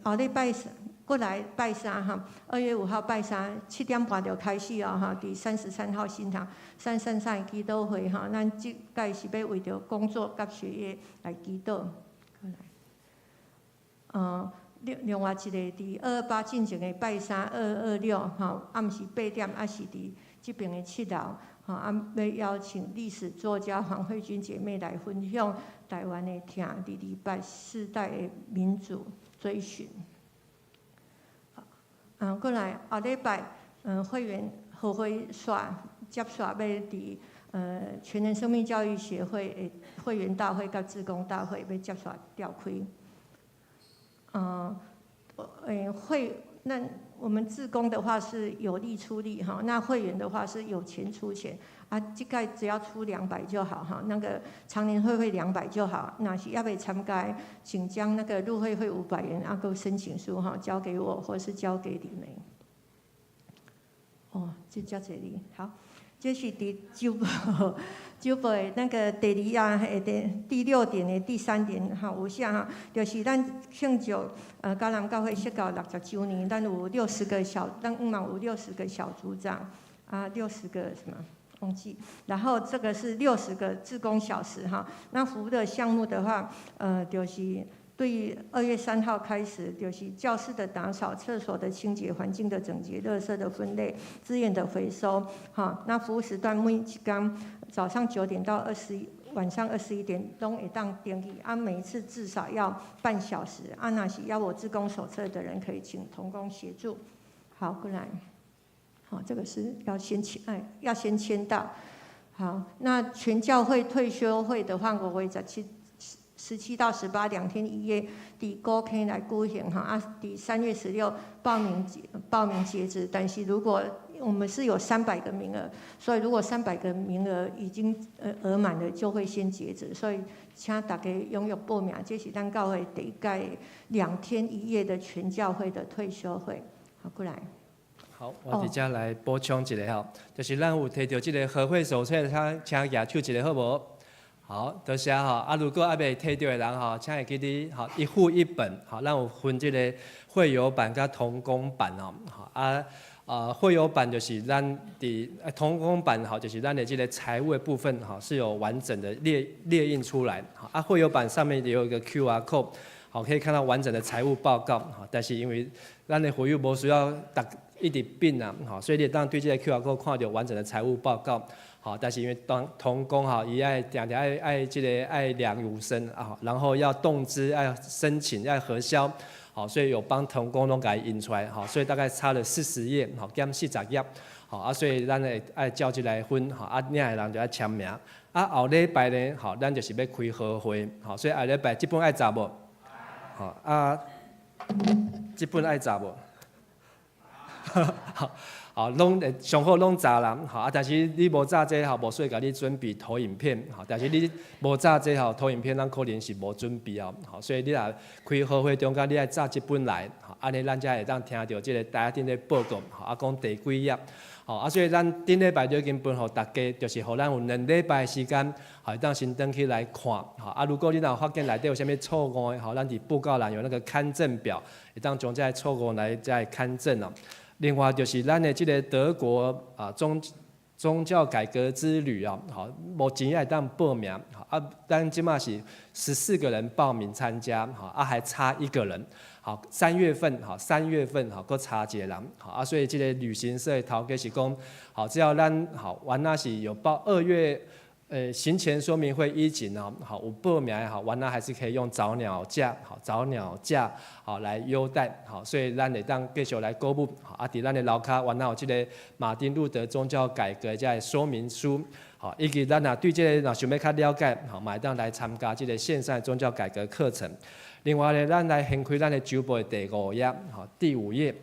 Speaker 4: 後禮拜三過來拜三哈，2月5號拜三7點半就開始哦哈，佇33號新堂333祈禱會哈，咱這擺是欲為著工作佮學業來祈禱。過來，另外一個佇228進前的拜三226吼，暗時8點，也是佇這爿的七樓，吼，啊，欲邀請歷史作家黃慧君姐妹來分享台灣的疼228世代的民主追尋。啊，過來後禮拜，會員和會煞接煞欲佇全人生命教育協會的會員大會佮志工大會欲接煞召開。會那我們志工的話是有力出力哈，那會員的話是有錢出錢啊，這個只要出200就好哈，那個常年會費兩百就好。若是猶未參加，請將那個入會費500元啊閣申請書哈交給我，或是交給李梅。哦，這遮濟字好。這是佇週報週報的那個第二啊，第六點的第三點哈，有寫哈，就是咱慶祝迦南教會設教60週年，咱有六十個小，咱嘛有六十個小組長啊，六十個什麼忘記，然後這個是60個志工小時哈。那服務的項目的話，就是對於2月3號開始，就是教室的打掃、廁所的清潔、環境的整潔、垃圾的分類、資源的回收，哈。那服務時段每一天早上9點到晚上21點攏會當登記，啊，每一次至少要半小時。啊，若是猶無志工手冊的人，可以請同工協助。好，過來。好，這個是要先簽，哎，要先簽到。好，那全教會退修會的話，5月17、17到182天1夜，佇古坑來舉行哈啊！佇3月16報名截止，但是如果我們是有三百個名額，所以如果三百個名額已經額滿了，就會先截止。所以請大家踴躍報名，這是咱教會第一屆2天1夜的全教會的退修會。好，過來。
Speaker 7: 好，我佇遮來補充一下吼，就是咱有提著這個和會手冊，請舉手一下好無？好，多謝吼。啊，如果猶未提著的人吼，請會記得吼，一戶一本，好，咱有分這個會友版佮同工版哦。好啊，會友版就是咱佇同工版吼，就是咱的這個財務的部分吼，是有完整的列印出來。好啊，會友版上面也有一個 QR code，好，可以看到完整的財務報告。好，但是因為咱的會友無需要逐一直變啊，好，所以你當對這個 QR code 看著完整的財務報告。好，但是因為當同工哈，伊愛定定愛愛這個愛量有生啊，然後要動支愛申請愛核銷，好，所以有幫同工攏共伊印出來，好，所以大概差了40頁，好，減40頁，好啊，所以咱會愛照這來分，好啊，領的人就愛簽名，啊，後禮拜呢，好，咱就是欲開和會，好，所以後禮拜這本愛查無？好啊，這本愛查無？好。好，攏會上好攏查啦，好啊！但是你無查這個吼，無需共你準備投影片，好，但是你無查這個吼，投影片咱可能是無準備哦，好，所以你若開和會中間，你愛查這本來，好，按呢咱才會當聽著這個台仔頂咧報告，好，啊講第幾頁，好，啊，所以咱頂禮拜就已經分予大家，就是予咱有2禮拜時間，好，會當先轉去來看，好，啊，如果你若發現內底有啥物錯誤的，好，咱佇布告欄有那個勘正表，會當將這个錯誤來再勘正哦。另外就是咱的這個德國啊宗教改革之旅啊，好，目前也會當報名，啊，咱這馬是14個人報名參加，好，啊還差一個人，好，三月份，好，三月份，好，閣差一個人，好，啊，所以這個旅行社的頭家是講，好，只要咱好，原來是有報2月，行前說明會以前哦，好，有報名好，原來還是可以用早鳥價，好，早鳥價，好來優待，好，所以咱會當繼續來鼓舞，好，啊，佇咱的樓跤，原來有這個馬丁路德宗教改革這个說明書，好，以及咱若對這個若想欲較了解，好，嘛會當來參加這個線上宗教改革課程。另外呢，咱來掀開咱的週報的第五頁，好，第五頁，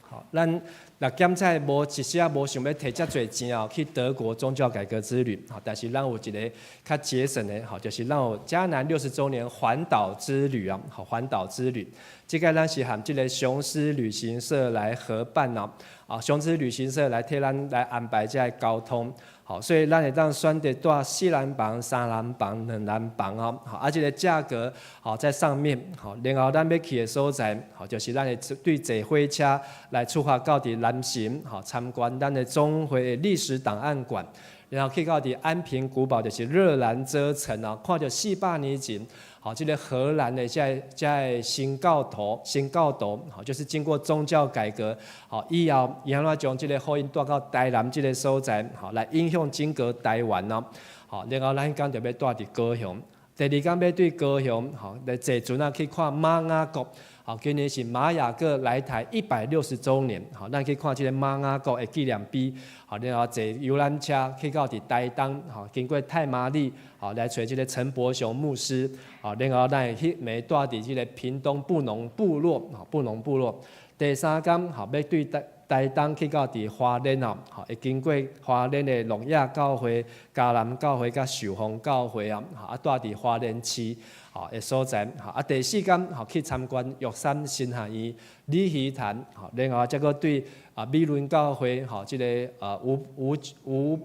Speaker 7: 好，咱若检采無一時仔無想欲提遮濟錢哦，去德國宗教改革之旅，但是咱有一个較節省的，吼，就是咱有迦南60週年環島之旅啊，好，環島之旅，這個咱是和這个雄獅旅行社來合辦哦，啊，雄獅旅行社來替咱來安排這个交通。好，所以咱會當選擇蹛四人房、三人房、兩人房哦。好，啊，這个價格好在上面。好，然後咱欲去的所在，好，就是咱會對坐火車來出發到佇南神，好，參觀咱的總會歷史檔案館，然後去到佇安平古堡，就是熱蘭遮城哦，看著400年前，好，這个荷蘭的這个新教徒，新教徒，好，就是經過宗教改革，好，以後伊按怎將這个福音帶到台南這个所在，好，來影響整個台灣哦。好，然後咱彼工就欲蹛佇高雄，第二工欲對高雄，好，來坐船仔去看瑪雅國。好，今年是瑪雅各來台160週年，好，咱去看這个瑪雅國的紀念碑。好，然後坐遊覽車去到佇台東，好，經過太麻里，好，來揣這个陳伯雄牧師。好，然後咱會彼暝蹛佇這个屏東布農部落，好，布農部落。第三工，好，欲對台東去到佇花蓮哦，好，會經過花蓮的諾亞教會、迦南教會佮壽豐教會啊，好，啊，蹛佇花蓮市，好的所在，好，啊，第四工，好，去參觀玉山神學院鯉魚潭，好，然後再閣對啊美崙教會，吼，這个吳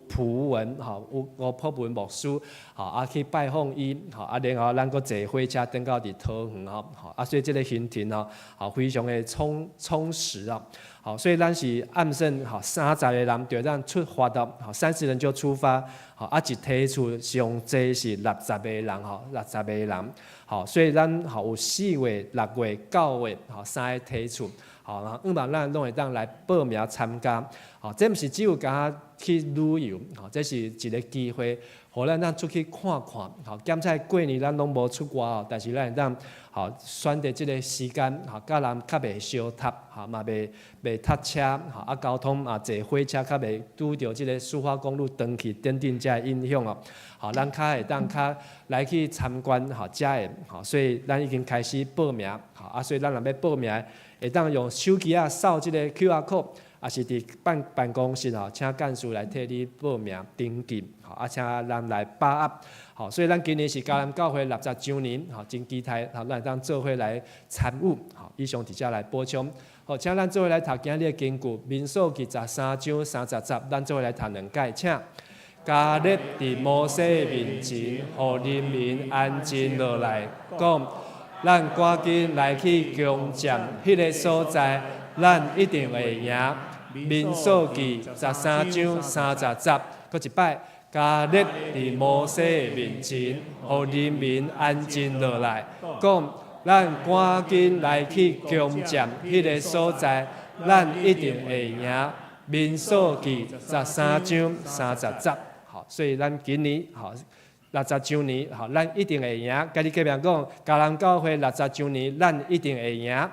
Speaker 7: 普文，吼，吳普文牧師，吼，啊去拜訪伊，吼，啊，然後咱閣坐火車轉到佇桃園吼，吼，啊，所以這个行程哦，好，非常的充實啊，好，所以咱是按算吼30個人就當出發的，好，30人就出發，好，啊，一梯次上濟是六十個人吼，六十個人，好，所以咱吼有4月、6月、9月，吼，三个梯次。好，然後希望咱攏會當來報名參加。好，這毋是只有干焦去旅遊，好，這是一个機會，予咱當出去看看。好，檢采過年咱攏無出外哦，但是咱會當好選擇這个時間，好，佮人較袂相疊，好嘛袂塞車，好啊交通嘛坐火車較袂拄著這个蘇花公路長去等等這个影響哦。好，咱較會當較來去參觀，好，遮的，好，所以咱已經開始報名，好啊，所以咱若欲報名，會當用手機仔掃這个 QR code，抑是佇辦公室吼，請幹事來替你報名登記，好啊，請咱來把握，好，所以咱今年是迦南教會60週年，好，真期待，好，咱會當做伙來參與，好，以上佇遮來補充，好，請咱做伙來讀今日的經句，民數記13章30節，咱做伙來讀兩擺，請。迦勒佇摩西面前，予人民安靜落來，講：咱趕緊來去攻佔彼个所在，咱一定會贏。民數記13章30節，閣一擺。迦勒佇摩西面前，予人民安靜落來，講：咱趕緊來去攻佔彼个所在，咱一定會贏。民數記13章30節。好，所以咱今年好六十週年，好，咱一定會贏。共你隔壁講，迦南教會六十週年，咱一定會贏。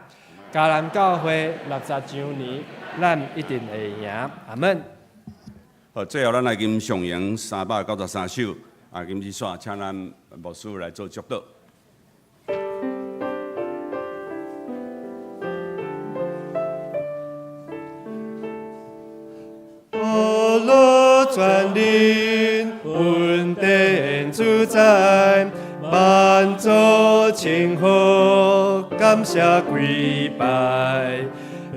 Speaker 7: 迦南教會六十週年，咱一定會贏。阿門。
Speaker 5: 好，最後咱來吟頌詠393首，啊，金子煞請咱牧師來做祝禱。
Speaker 6: 阿樂全能，恩典主宰，萬族稱呼，感謝跪拜，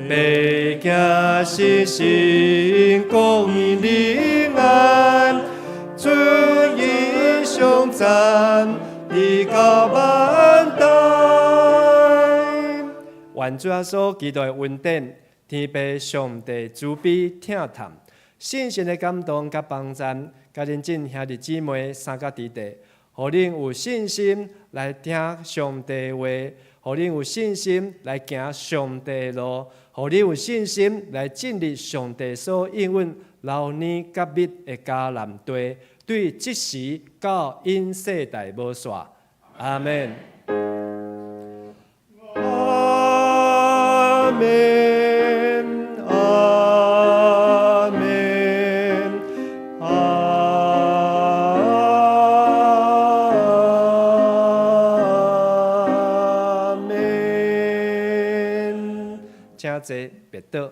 Speaker 6: 百行信心講仁愛，尊義頌讚，直到萬代。
Speaker 7: 願主耶穌基督的恩典，天父上帝慈悲疼疼，聖神的感動佮幫贊，佮恁眾兄弟姊妹三甲弟弟，予恁有信心來聽上帝話，予恁有信心來行上帝路，予恁有信心來進入上帝所應允流奶佮蜜的迦南地，對這時到永世代無煞。阿門。
Speaker 6: 阿門，阿門，阿門。
Speaker 7: 請坐，別倒。